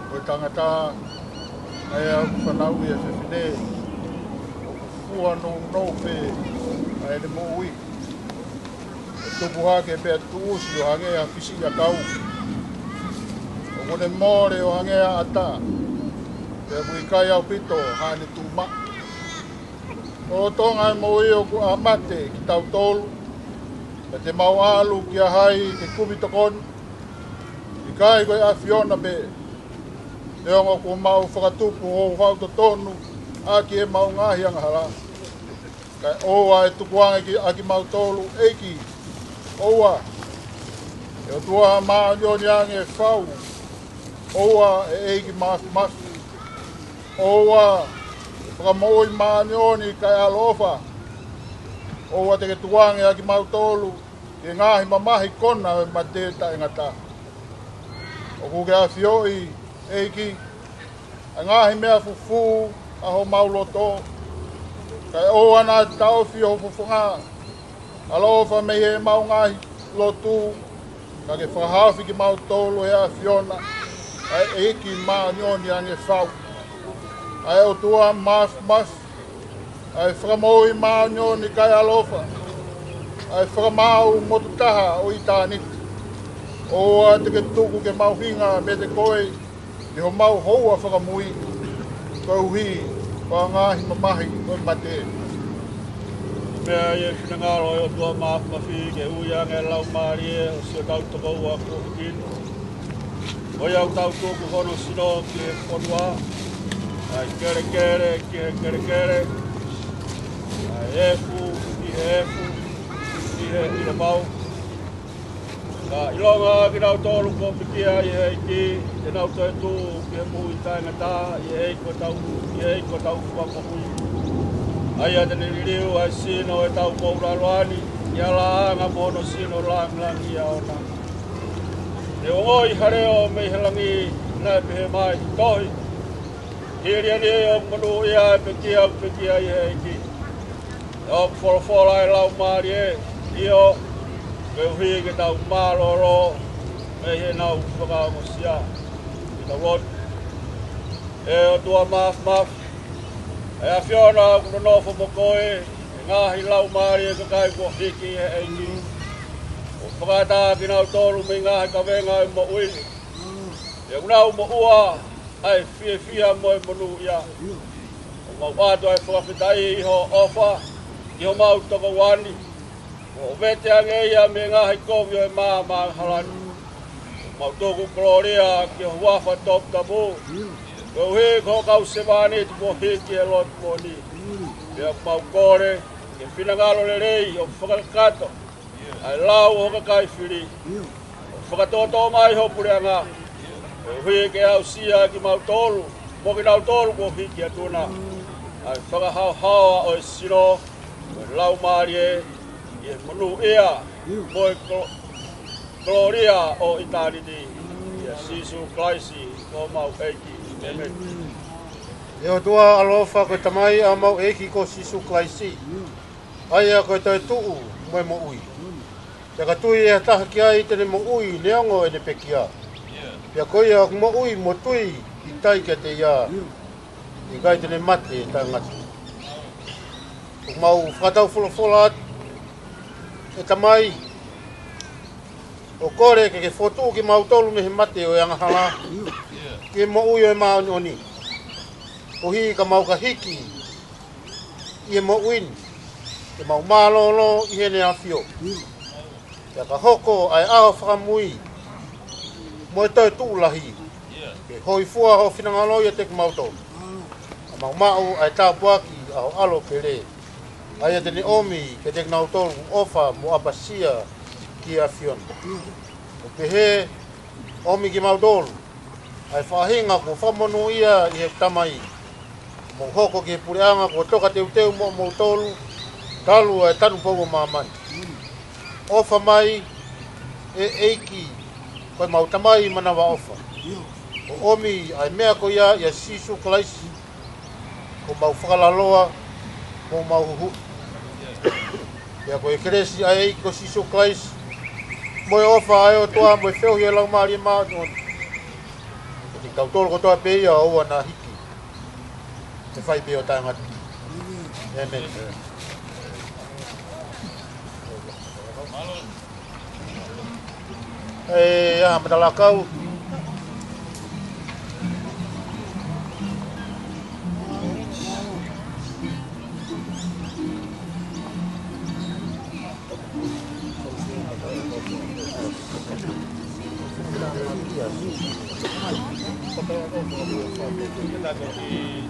Ko e tangata ʻa ia ʻoku fanauʻi ʻa e fefine, ʻoku fua nounou pē ʻa ʻene moʻui. ʻE tupu hake pea tuʻusi ʻo hangē ha fisiʻiʻakau. ʻOku ne mole ʻo hangē ha ʻata, pea ʻoku ʻikai ʻaupito haʻane tuʻu maʻu. Lolotonga e moʻui ʻoku ʻa mate kitautolu, pea te mau ʻalu kia hai ke kumi tokoni? ʻIkai ko e ʻAfiona pē? Neongo kuo mau fakatupu ho fau totonu ʻaki ʻemau ngaahi angahala, kae ʻoua ʻe tukuange ki, ʻa kimautolu, ʻEiki. ʻOua, ʻe ʻOtua māʻoniʻoni ange e fau. ʻOua, ʻe ʻEiki Māfimafi. ʻOua, ʻe Fakamoʻui māʻoniʻoni kae ʻaloʻofa. ʻOua te ke tukuange ʻa kimautolu ki he ngaahi mamahi kona ʻo e mate taʻengata. ʻOku ke ʻafioʻi, ʻEiki, ʻa e ngaahi meʻa fufū ʻa homau loto, kae ʻoua naʻa taʻofi ho fofonga ʻaloʻofa mei heʻemau ngaahi lotu, ka ke fakahaofi kimautolu ʻe he ʻAfiona, ʻa e ʻEiki māʻoniʻoni ange e fau, ʻa e ʻOtua Māfimafi, ʻa e Fakamoʻui māʻoniʻoni kae ʻaloʻofa, ʻa e Fakamaau motu taha ʻo ʻitāniti. ʻOua te ke tuku ke mahuʻinga meiate koe ʻi homau houa fakamui, koeʻuhi ko e ngaahi mamahi ʻo e mate. Meʻa ʻi he finangalo ʻo e ʻOtua Māfimafi ke ui ange ʻa e laumālie ʻo siʻotau tokoua kuo hiki ni. Ko ia ʻoku tau tuku hono sino ki he fonua, ʻa e kelekele ki he kelekele, ʻa e efu ki he efu, ki he ʻilopau. Ka ʻilonga kinautolu kuo pekia ʻi he ʻEiki, te nau toetuʻu ki he moʻui taʻengata ʻi he ʻEiki ko hotau, ʻi he ʻEiki ko hotau Fakamoʻui. ʻA ia te ne liliu ʻa e sino ʻo ʻetau moʻulaloa ni ʻi he laʻanga mo hono sino langilangiʻia ʻoʻona. Ne ongoʻi ha leʻo mei he langi, naʻe pehē mai, Tohi, hili eni ʻoku monūʻia ʻa e pekia ʻoku pekia ʻi he ʻEiki. ʻOku folofola ʻa e laumālie, ʻio, koeʻuhi ke tau mālōlō mei heʻenau fakaongosia. Ke tau lotu. ʻE ʻOtua Māfimafi, ʻe ʻAfiona, ʻoku nonofo mo koe ʻa e ngaahi laumālie ʻo e kakai kuo hiki ʻi he ʻEiki. ʻO fakaʻatā kinautolu mei he ngaahi kavenga ʻo e moʻui ni. ʻE ʻoku nau moʻua ʻa e fiefia mo e monūʻia. ʻOku mau ʻoatu ʻa e fakafetaʻi ʻi hoʻo ʻofa ki homau tokoua ni. ʻO vete ange ia mei he ngaahi kovi ʻo e maama hala ni. ʻOku mau tuku kolōlia ki ho huafa toputapu. Koeʻuhi ko ho kau sevāniti kuo hiki ʻi he lotu moʻoni. Pea ʻoku mau kole ke finangalo lelei ʻo fakakakato ʻa e lau ʻo ho kakai fili. ʻO fakatōtō mai ho puleʻanga. Koeʻuhi ke aʻusia kimautolu, mo kinautolu kuo hiki atu na, ʻa e fakahaohaoa ʻo e sino, mo e laumālie, ʻi he monūʻia, mo e ko-, kolōlia ʻo ʻitāniti. ʻIa Sīsū Kalaisi, ko homau ʻEiki. ʻĒmeni. ʻE ʻOtua ʻaloʻofa, ko e Tamai ʻa homau ʻEiki ko Sīsū Kalaisi, ʻa ia ko e toetuʻu mo e moʻui. Pea ka tui ʻe ha taha ki ai te ne moʻui neongo ʻene pekia. Pea ko ia ʻoku moʻui mo tui ʻi tai kiate ia, ʻe ʻikai te ne mate taʻengata. ʻOku mau fakataufolofola atu, ʻe Tamai, ʻo kole ke ke fokotuʻu kimautolu mei he mate ʻo e angahala ki he moʻui ʻo e māʻoniʻoni. Koeʻuhi ka mau ka hiki ʻi he moʻui ni, ke mau mālōlō ʻi heʻene ʻafio. Pea ka hoko ʻa e ʻaho fakamui mo e toetuʻu lahi, ke hōifua ho finangalo ʻiate kimautolu. Ka mau maʻu ʻa e tāpuaki ʻa ho ʻAlo pele, ʻa ia te ne ʻomi kiate kinautolu ʻofa mo ʻapasia ki he ʻAfiona. ʻO pehē, ʻomi kimautolu ʻa e faʻahinga kuo fakamonūʻia ʻi he Tamai, mo hoko ki he puleʻanga kuo toka teuteu moʻomoutolu, talu ʻa e tanupou ʻo māmani. ʻOfa mai, ʻe ʻEiki, ko homau Tamai manavaʻofa, ʻo ʻomi ʻa e meʻa ko ia ʻia Sīsū Kalaisi, ko homau fakalaloa, ko homau huhuʻi. Pea ko e kelesi ʻa e ʻEiki ko Sīsū Kalaisi, mo e ʻofa ʻa e ʻOtua, mo e feohi ʻa e Laumālie Māʻoniʻoni, ʻiate kitautolu kotoa pē ia ʻo ʻoua naʻa hiki, ke fai pē ʻo taʻengata. ʻĒmeni. ʻE, ʻa, matalakau.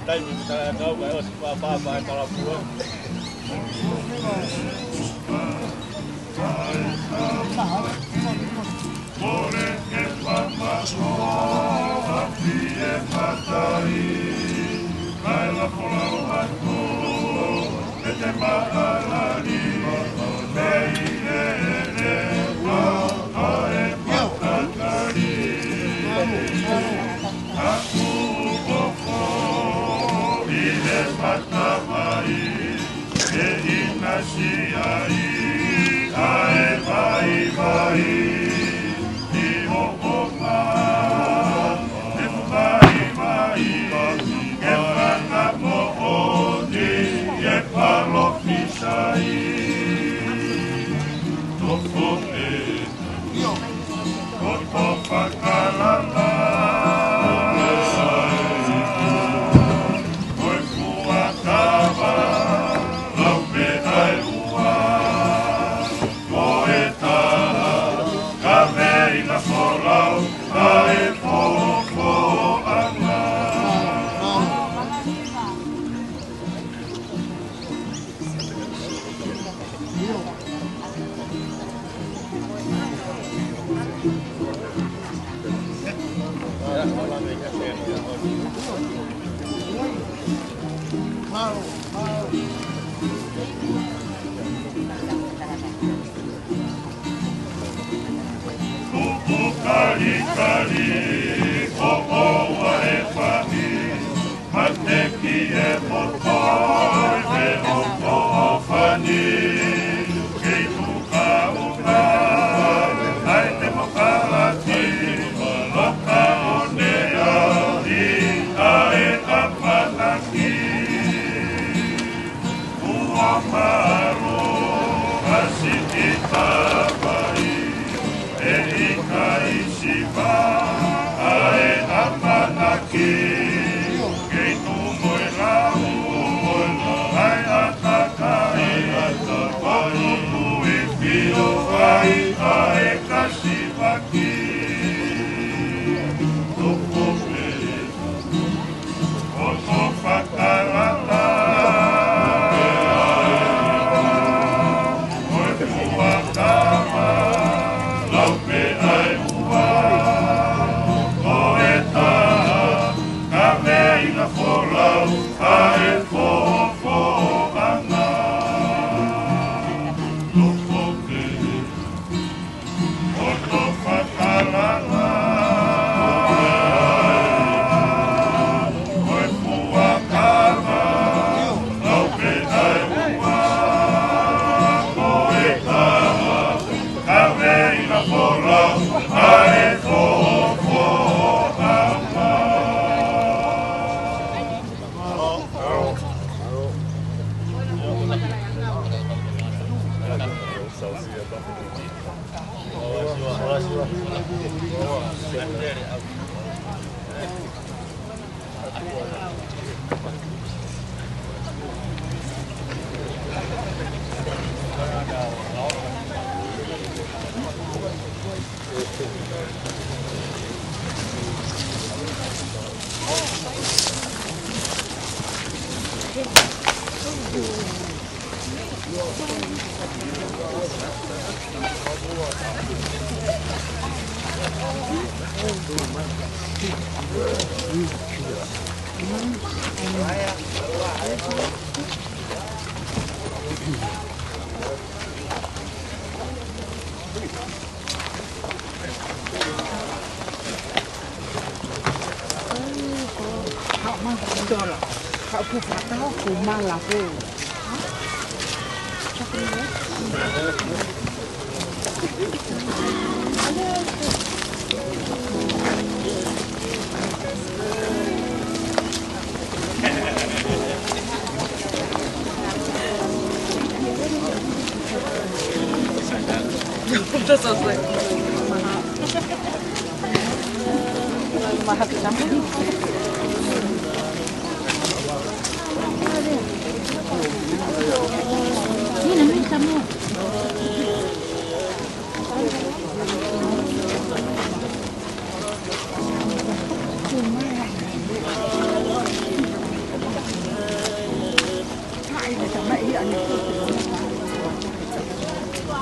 Taimi matalakau, kae ʻosi pāpā, pā e kalapua. ʻE ʻinasi ai ʻa e vaivai ʻi hoʻo ʻao, ʻe vaivai ʻe fakamoʻoni ʻe palōfisai. Toko e Koto fakalala, ko e fuakava, lau pē ʻa e ʻE ʻikai siva ʻa e ʻamanaki, kei tuʻu mo e lau, mo e lau ʻa e ʻātakai, ʻo tupu ʻi fio ai ʻa e kasivaki. Tupu pē ʻo tofa kalala, mo e fuakava, lau pē ʻa e ua, ko e taha, kaveʻi na folau ʻa e fofoʻanga. Tupu pē ʻo tofa kalala, mo e fuakava, lau pē ʻa e ua, ko e taha, kaveʻi na folau ʻa e fofoʻanga.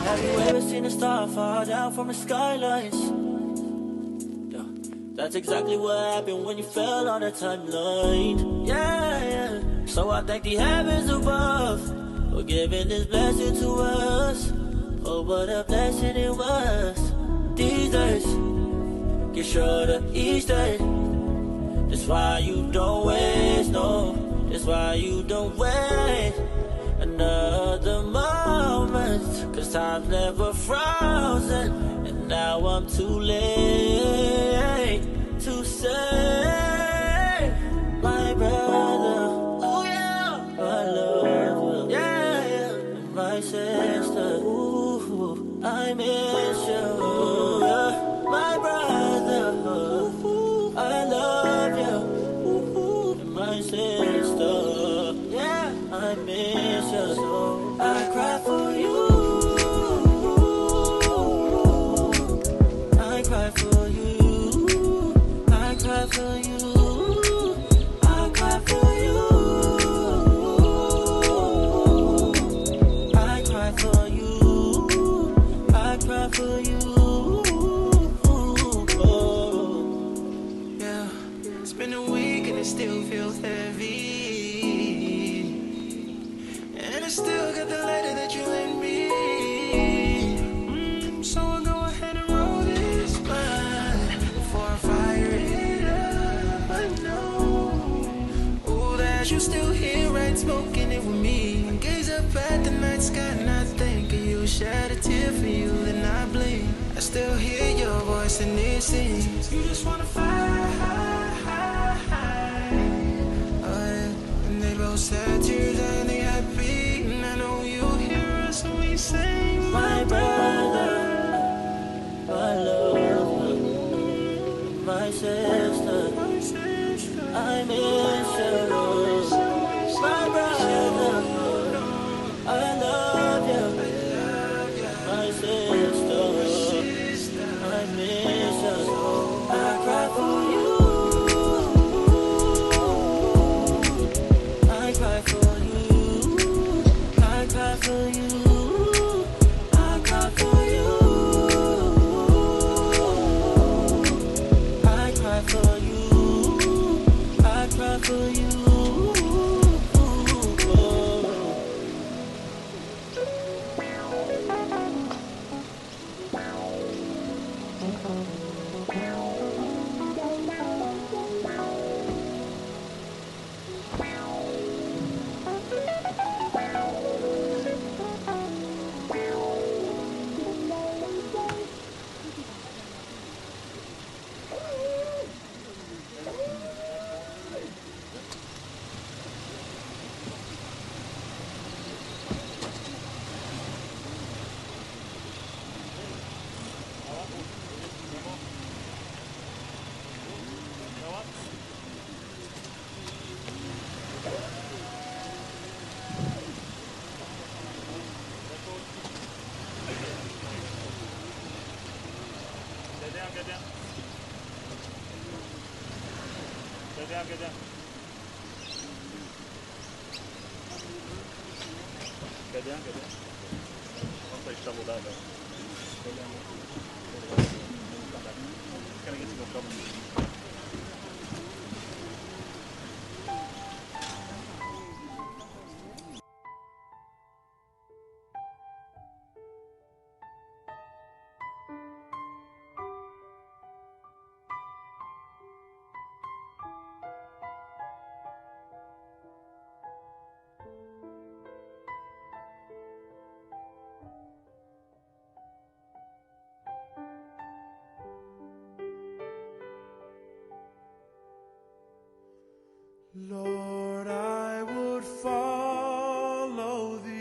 Have you ever seen a star fall down from the skylines? Yeah. That's exactly what happened when you fell on the timeline. Yeah, yeah. So I thank the heavens above for giving this blessing to us. Oh, what a blessing it was. These days get shorter each day. That's why you don't waste, no. That's why you don't waste another moment. 'Cause time's never frozen, and now I'm too late to say, my brother, oh yeah, I love you, yeah, yeah, my sister, ooh, I miss you, yeah, my brother, ooh, I love you, ooh, my sister, yeah. I miss you, so I cry for you. I cry for you. I cry for you. I cry for you. I cry for you. I cry for you. Yeah. It's been a week and it still feels heavy. And I still got the letter that you lent me. Mm, so I'll go ahead and roll this blunt before I fire it up. I know, ooh, that you're still here, right, smoking it with me. Gaze up at the night sky and I think of you. Shed a tear for you, then I blink. I still hear your voice and it sings. You just wanna fly high, high, high. Oh, yeah. And they both shed tears and they happy. And I know you hear us when we sing, my brother. My sister, I miss you. My brother, I love you. My sister, I miss you. I cry for you. I cry for you. I cry for you. I cry for you. I cry for you. I cry for you. Get down, get down. Get down, get down. Get down, get down. Once they shovel that, though. Get down. It's gonna get some more trouble. Lord, I would follow thee.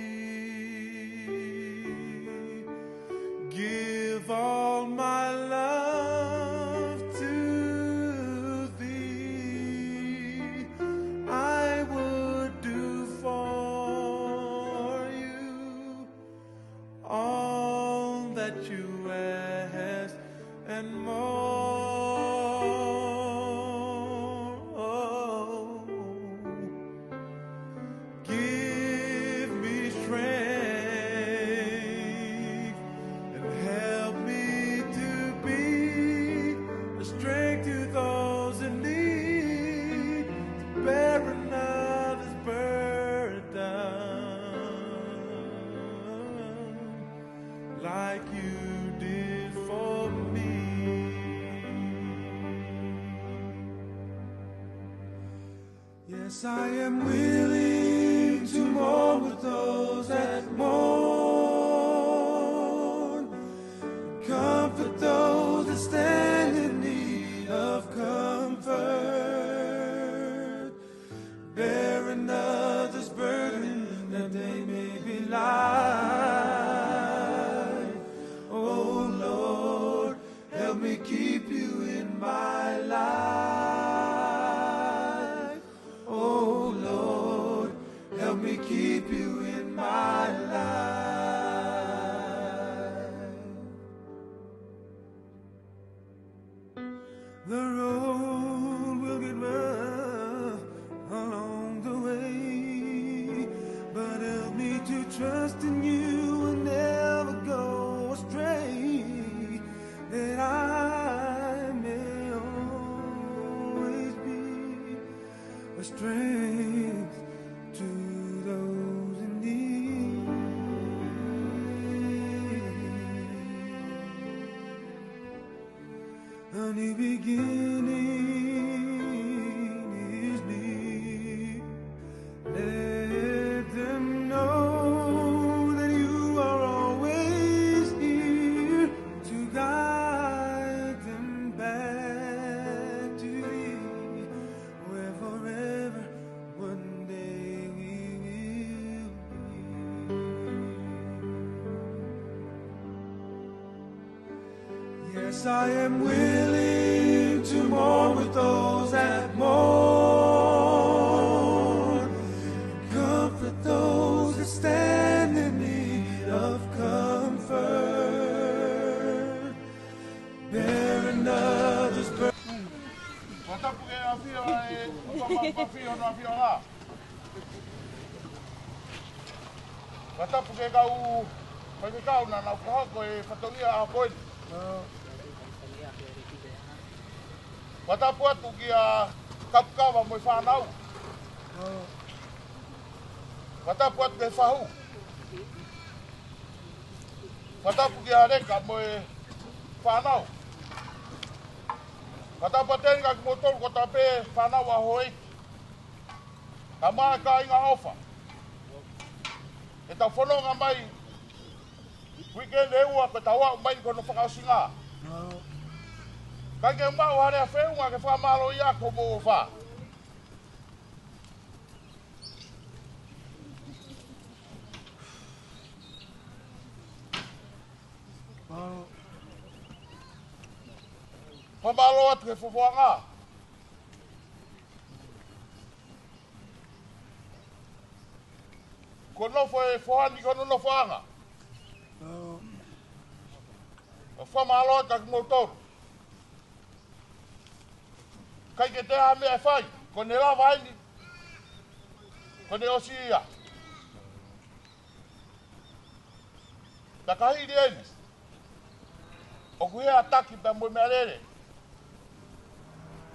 Give all my love to thee. I would do for you all that you ask and more. Give me strength and help me to be a strength to those in need, to bear another's burden like you did for me. Yes, I am willing to mourn with those that mourn, comfort those that stand in need of comfort, bear another's burden that they may be light. Oh Lord, help me keep you in my life. Oh Lord, help me keep you in my life. The road will get rough along the way, but help me to trust in you and never go astray, that I may always be a strength to those in need. A new beginning is near. Let them know that you are always here to guide them back to thee, where forever one day we will be. Yes, I am willing to Mourn with those that mourn. Comfort those that stand in need of comfort. Bear another's burden. Fakatapu ki he ʻafio ʻa e, fakatapu ki he ʻafio ʻa e ʻAfio. Fakatapu ki he kau faifekau naʻa nau fakahoko e fatongia ʻaho ko eni. Fakatapu atu kia Kapukava mo e fānau. Fakatapu atu ki he fahu. Fakatapu kia Leka mo e fānau. Fakatapu atu kiate kimoutolu kotoa pē fānau ʻa houʻeiki. Tama, kāinga ʻofa. Ke tau fononga mai uike ʻe ua ko ʻetau aʻu mai ki hono fakaʻosinga. ʻIkai ke maʻu ha lea feʻunga ke fakamālō ia ko mo fa. Fakamālō atu he fofoʻanga. Ko e nofo e foha ni ko hono nofoʻanga. Fakamālō atu kimoutolu. ʻIkai ke toe ʻi ai ha meʻa ʻe fai, ko ʻene lava eni, ko ʻene ʻosi ia. Pea ka hili eni, ʻoku ʻi ai ha taki pea mo e meʻalele.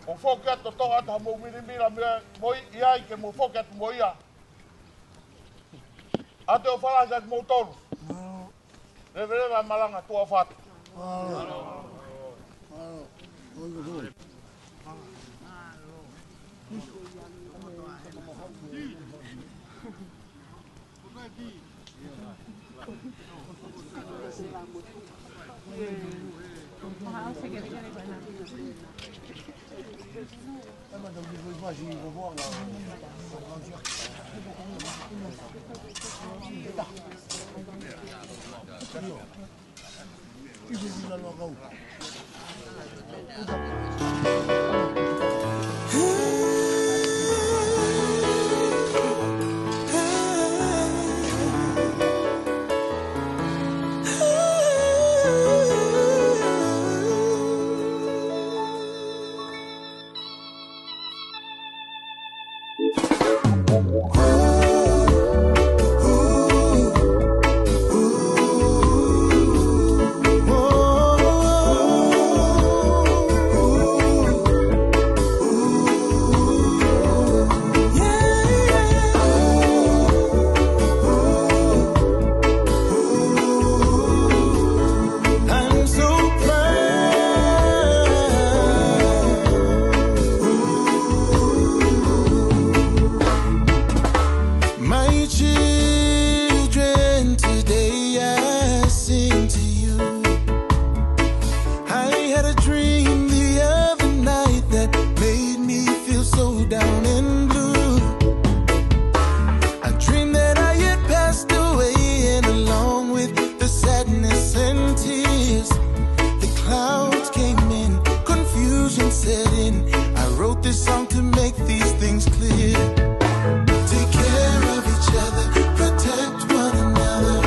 ʻOku foki atu ʻo toʻo atu hamou milimila meʻa mo ʻi ai ke mou foki atu mo ia. ʻOatu e ʻofa lahi kiate kimoutolu. Leveleva e malanga, tuʻa ʻofa atu. I'm so proud. My children, today I sing to you. I had a dream the other night that made me feel so down and blue. I dreamed that I had passed away, and along with the sadness and tears, the clouds came in, confusion set in. I wrote this song to make these things clear. Take care of each other, protect one another.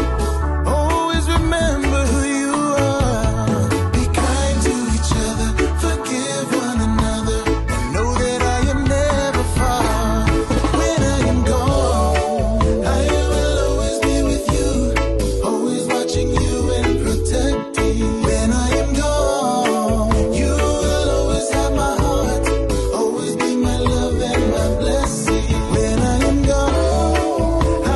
Always remember who you are. Be kind to each other, forgive one another, and know that I am never far. When I am gone, I will always be with you, always watching you and protecting. When I am gone, you will always have my heart, always be my love and my blessing. When I am gone, I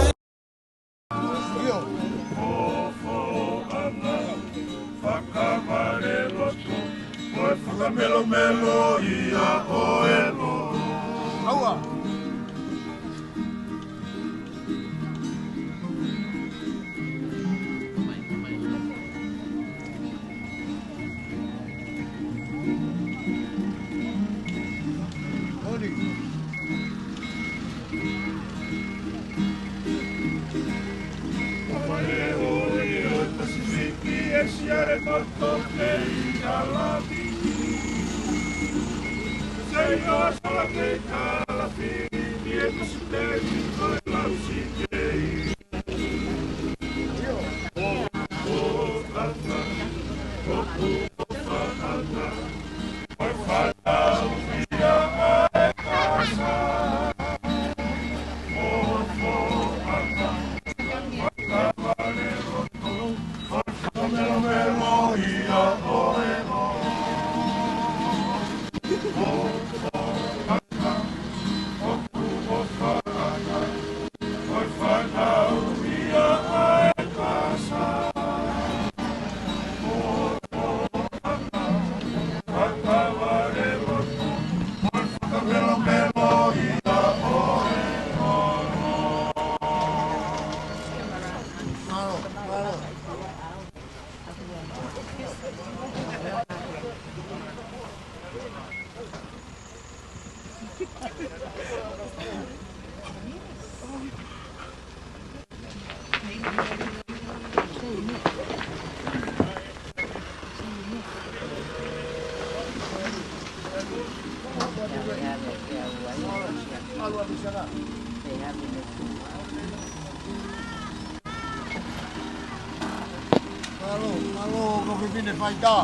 Mālō, mālō, kau fefine faitā.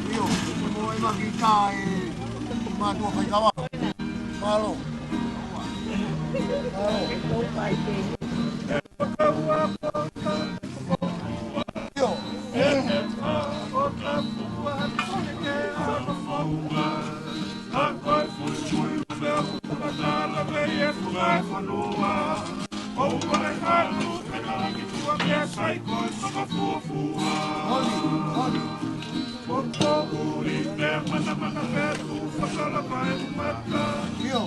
ʻIo, mo e makita e mātuʻa faikava. Mālō. Mālō. ʻIo.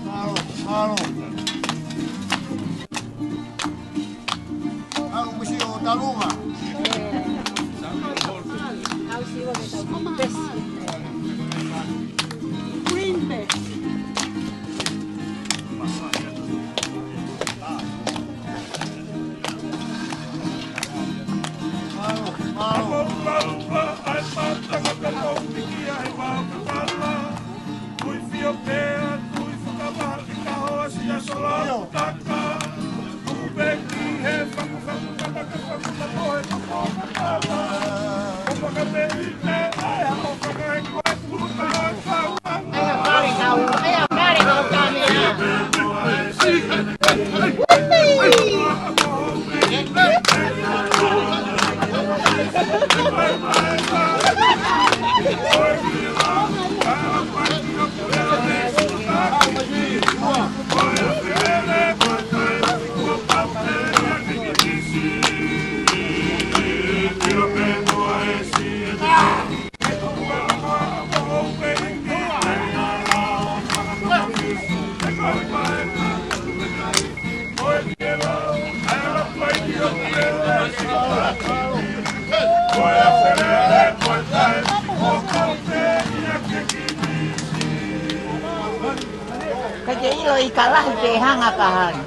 Mālō, mālō. ʻAlu misi ʻo Talunga. Green Bay. Mālō, mālō. Ka ke ʻilo ʻe Kalahi ke hanga ka hali.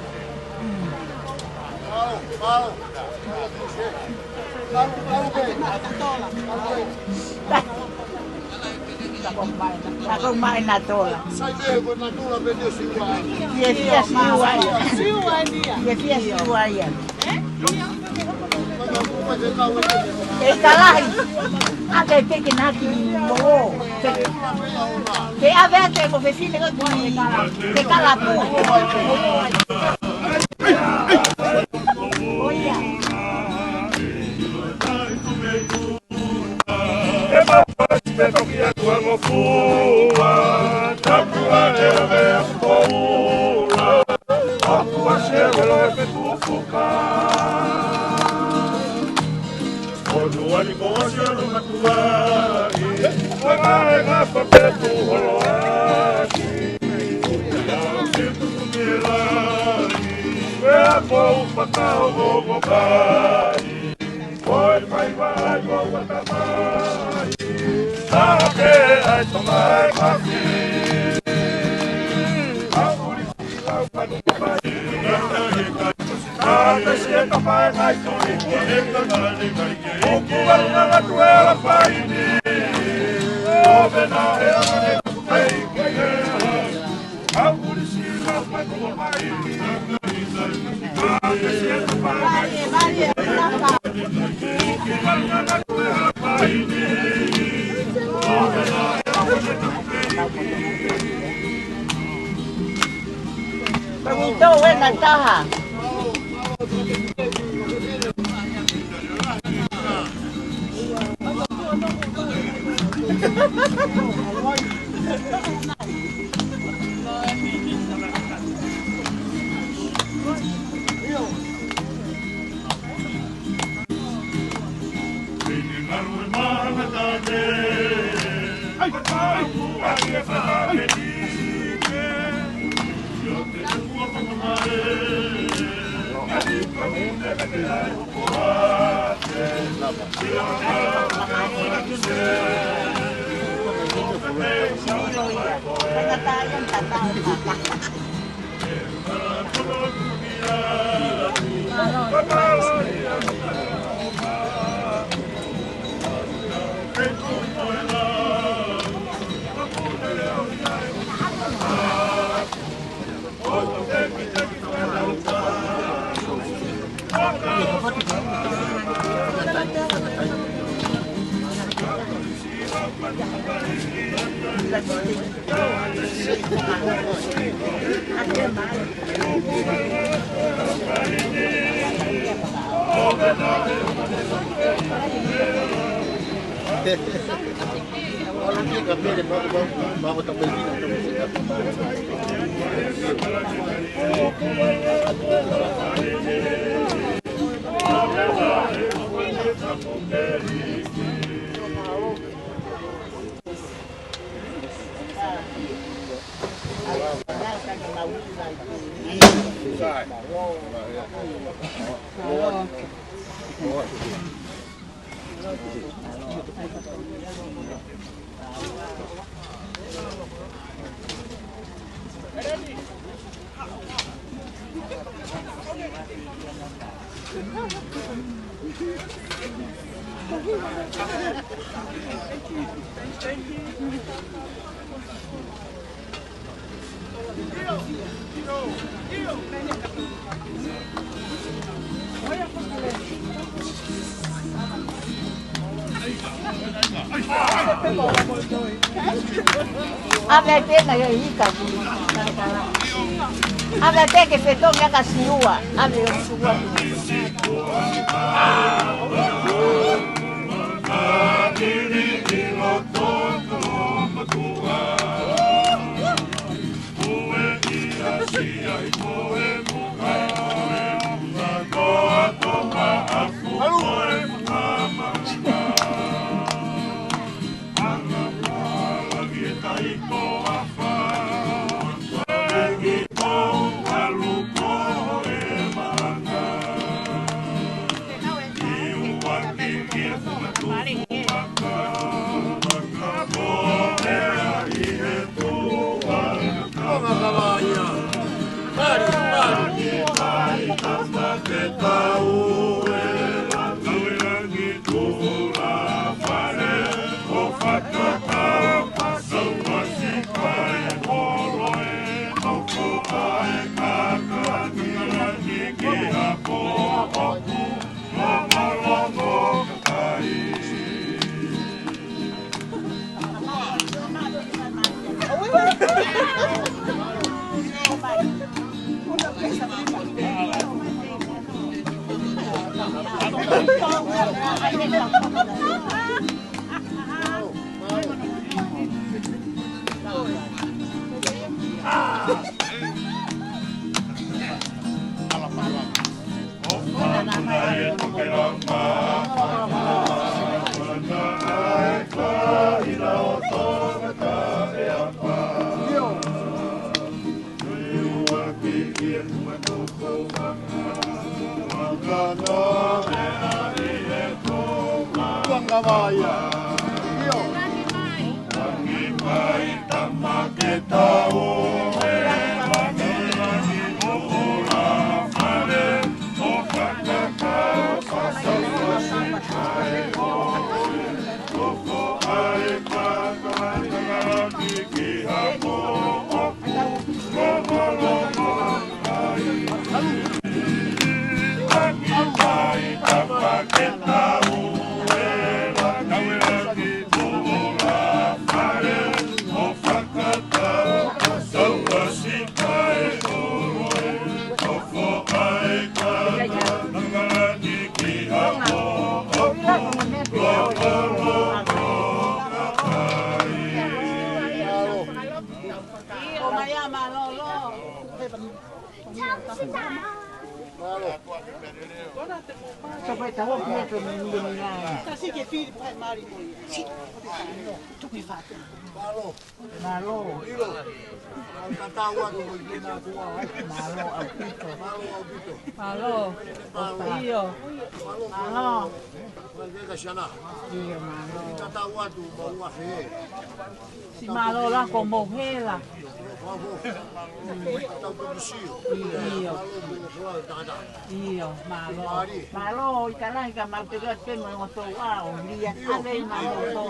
Ako mai na tola. Sai pē ko na tola pē te siu ai. Ia, ia, siu ai. Siu ai ia. Ia, ia, siu ai ia. ʻE Kalahi. ʻA ke teke na ki mo. Ke, ke ʻave atu e mo fefine ko ki. Ke kalapu. ʻO ia. Lo e petufuka. O nuani ko ʻosi ʻo no matuaʻi. Ko e kae ngafa petu holoaki. Ia petu kumielani. Pea ko u fakao hokokai. Ko e faiva ai ko u atamai. Ka ke ai to mai mafi. Ka uri Pangito wena taha. ʻAve pē mai ʻi he ika. ʻAve pē ke fetongi ʻa Siua. ʻAve ʻo Siua. Mālō. Mālō. Mālō ʻaupito. Mālō ʻaupito. Mālō. Mālō. ʻIo. Mālō. Mālō. Mālō. ʻIo, mālō. Siʻi mālō la ko Mohela. ʻIo. ʻIo, mālō. Mālō, ʻi ka lahi ka mau te lea te mo e ngotouʻa ʻo lia ʻave ʻi mālō. Ko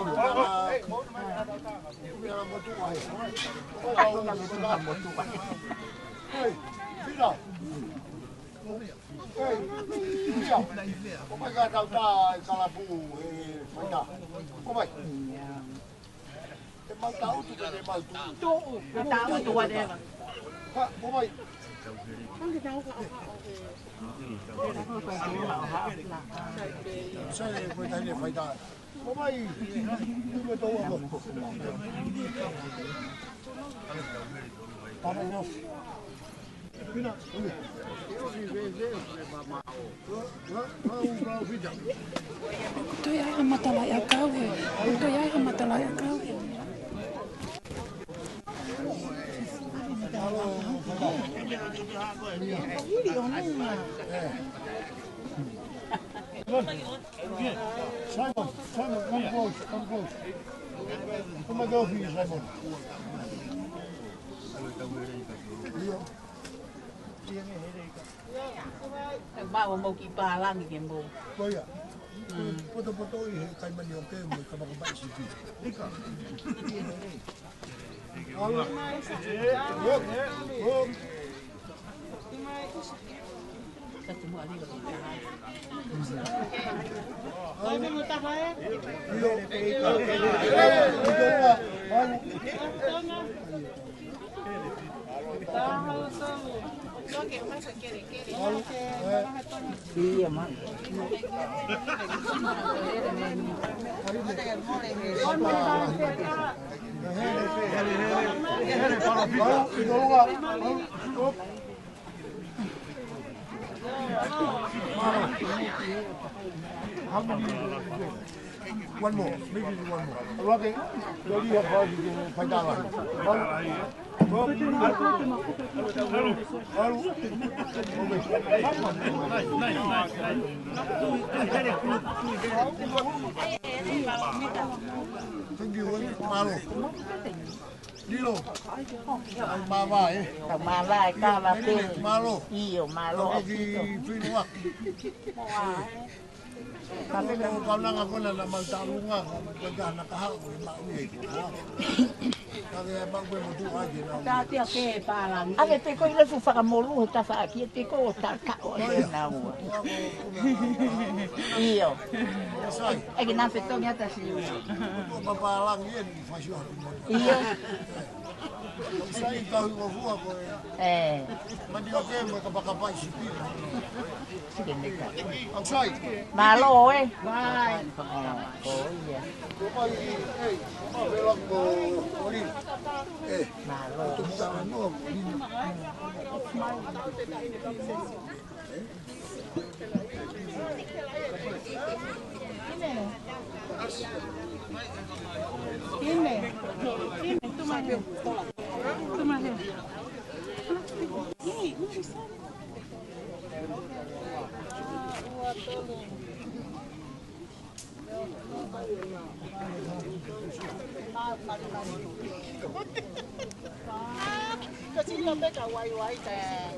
e toe ʻai ha matalaʻiʻakau he. Ko e toe ʻai ha matalaʻiʻakau he. Simon, Simon, come close, come close. Come and go for you, Simon. Mau, mau kiʻi pālangi ke mau. Ko ia. Potopoto ʻi he kai mani o ke mo e kapakapa ʻi sipi. How many? One more, maybe one more. Rocky, what do you have for the five dollar? One. One. Thank you, Malo. Lilo. Tau māvae, ē? Tau māvae, ka va pē. Mālō. ʻIo, mālō. Ka ki Finuaki. Ka pē ka. Ko e kaunanga ko ena naʻa mau taʻalunga, ko e kaunanga ka haʻu, ʻe maʻu ia ʻi ko. Ka ke maʻu pē mo tuʻa ke nau. Tātia ke pālangi. ʻAve pē ko e lefu fakamolu, he tafaʻaki, ʻe pē ko e tataʻo, ʻe naua. ʻIo. Sai. ʻE ke nā pē tongi ata si. Ko e papālangi eni. ʻIo. Sai tau i wafua ko e. ʻE. Mani o ke mo e kapakapa ʻi sipi. Mālō, ē. Vai. Ko ia. Ko mai, ē, ko mai pela ko Oli. Ē. Mālō. Kasi na peka wai wai tai.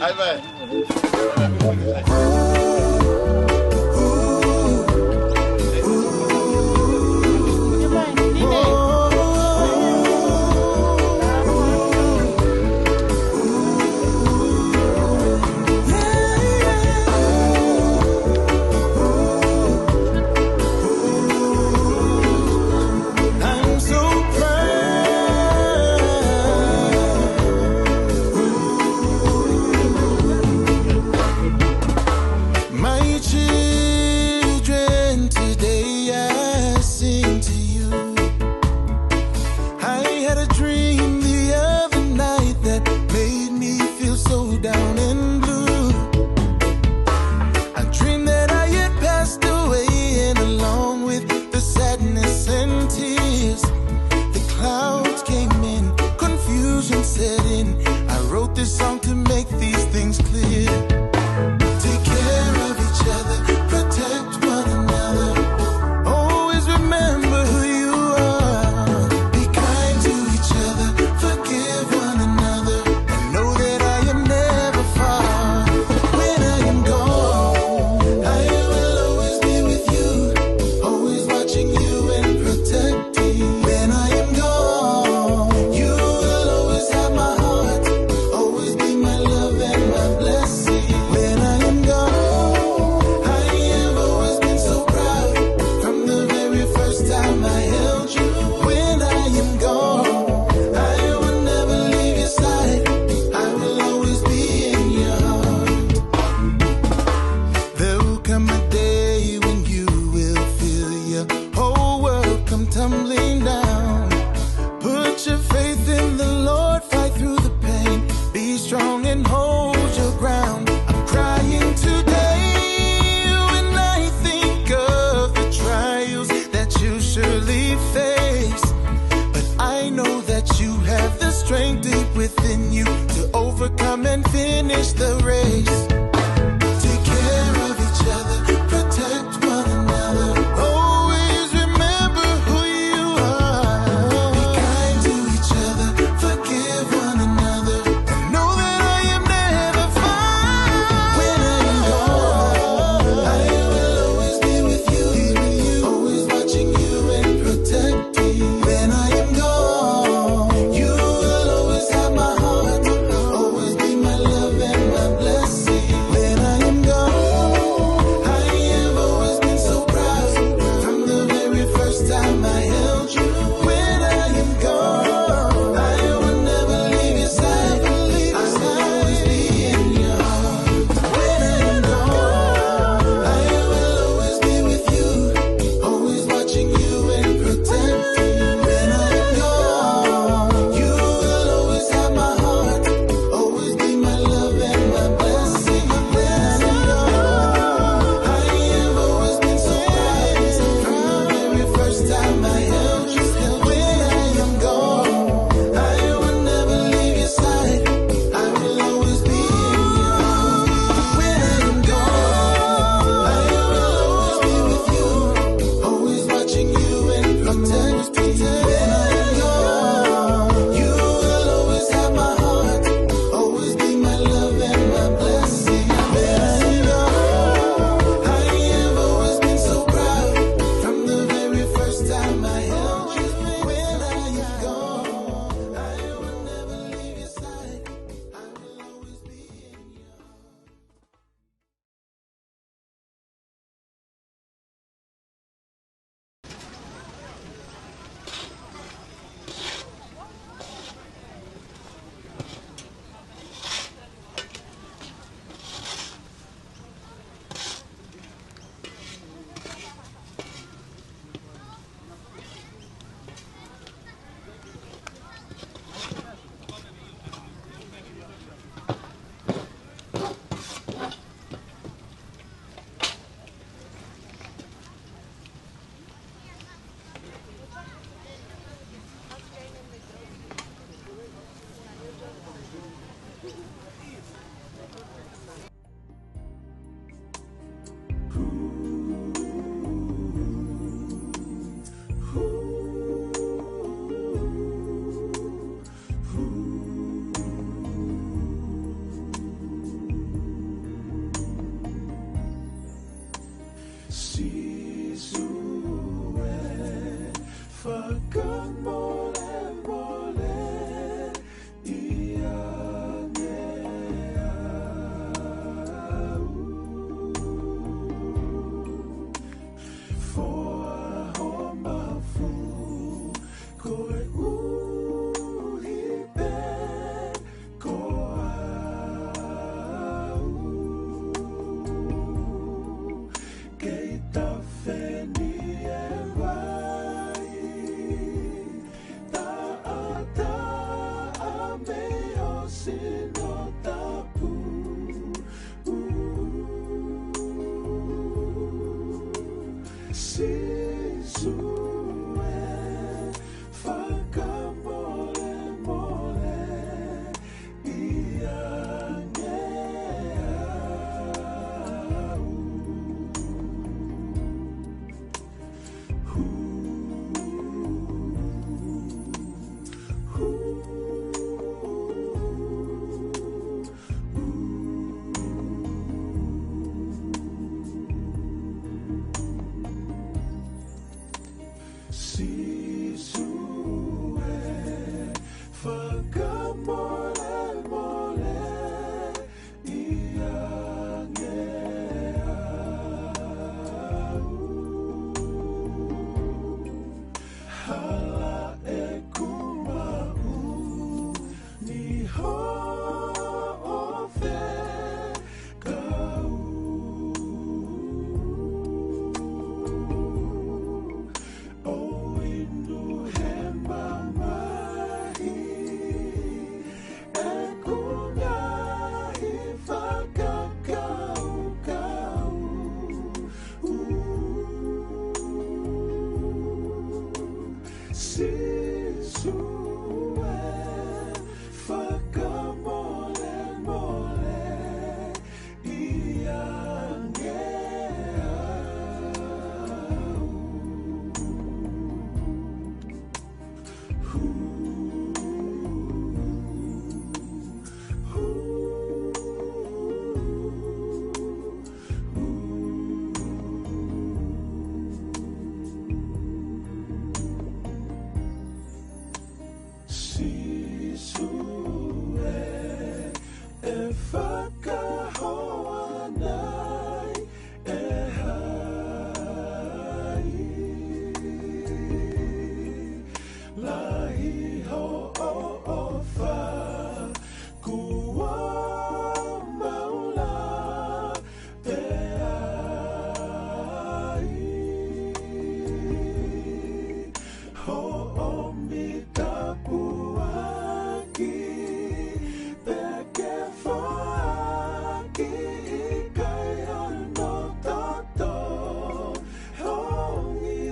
Bye bye. Sīsū ē, fakamolemole ʻiate au. Sīsū ē, fakamolemole ʻiate au. Hala ʻeku maʻu ni hoʻo fekau. ʻO inu he mamahi ʻeku ngaahi fakakaukau. Sīsū ē, fakamolemole ʻiate au. Sīsū ē, ʻe fakahoa nai ʻe hai? Lahi hoʻo ʻofa kuo maʻu lahi ai. Hoʻo mitapuaki pē ke foaki, ʻikai hano toto hongi.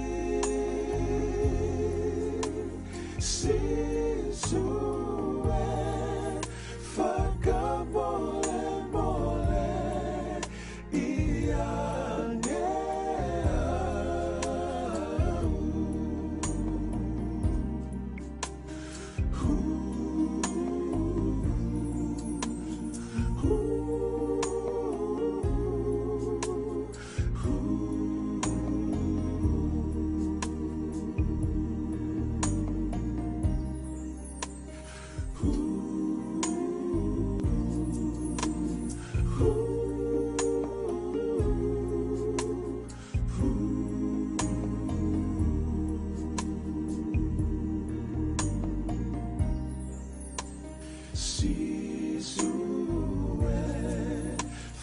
Sīsū ē, fakamolemole ʻiate au. Sīsū ē,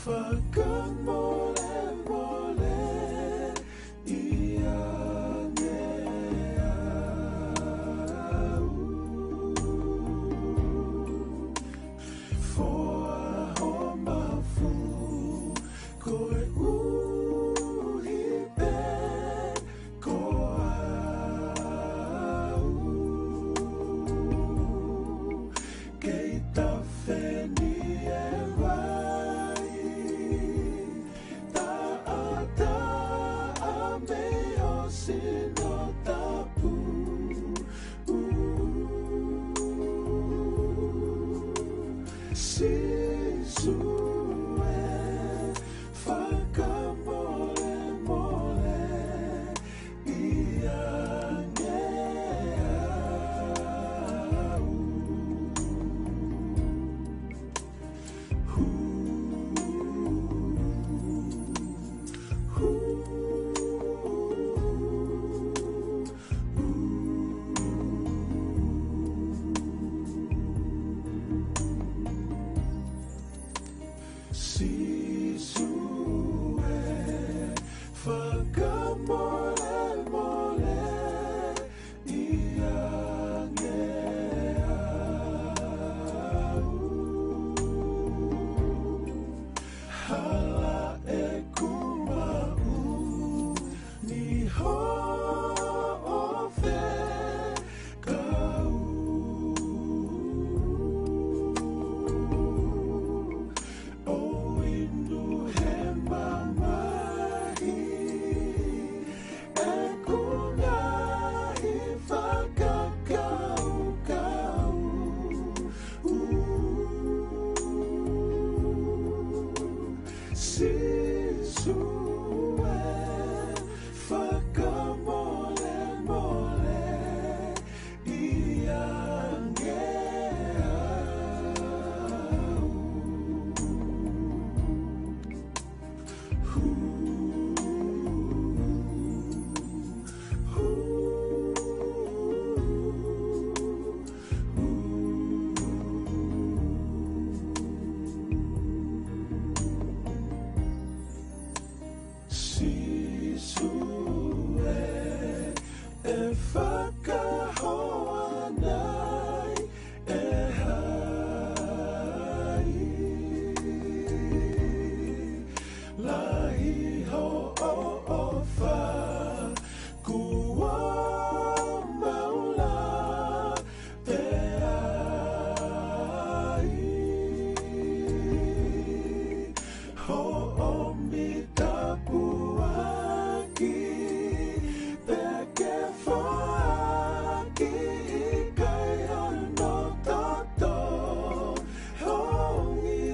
fakamolemole ʻiate au. Foa ho mafu koeʻuhi pē ko au. Kei tafe ni e vai, taʻataʻa mei ho sino tapu. Sīsū ē, fa- Sīsū ē, fakamolemole ʻiate au. Sīsū ē, ʻe fakahoa nai ʻe hai? Lahi hoʻo ʻofa, kuo maʻu lahi pē ai. Hoʻo mita puaki pē ke foaki, ʻikai hono toto hongi.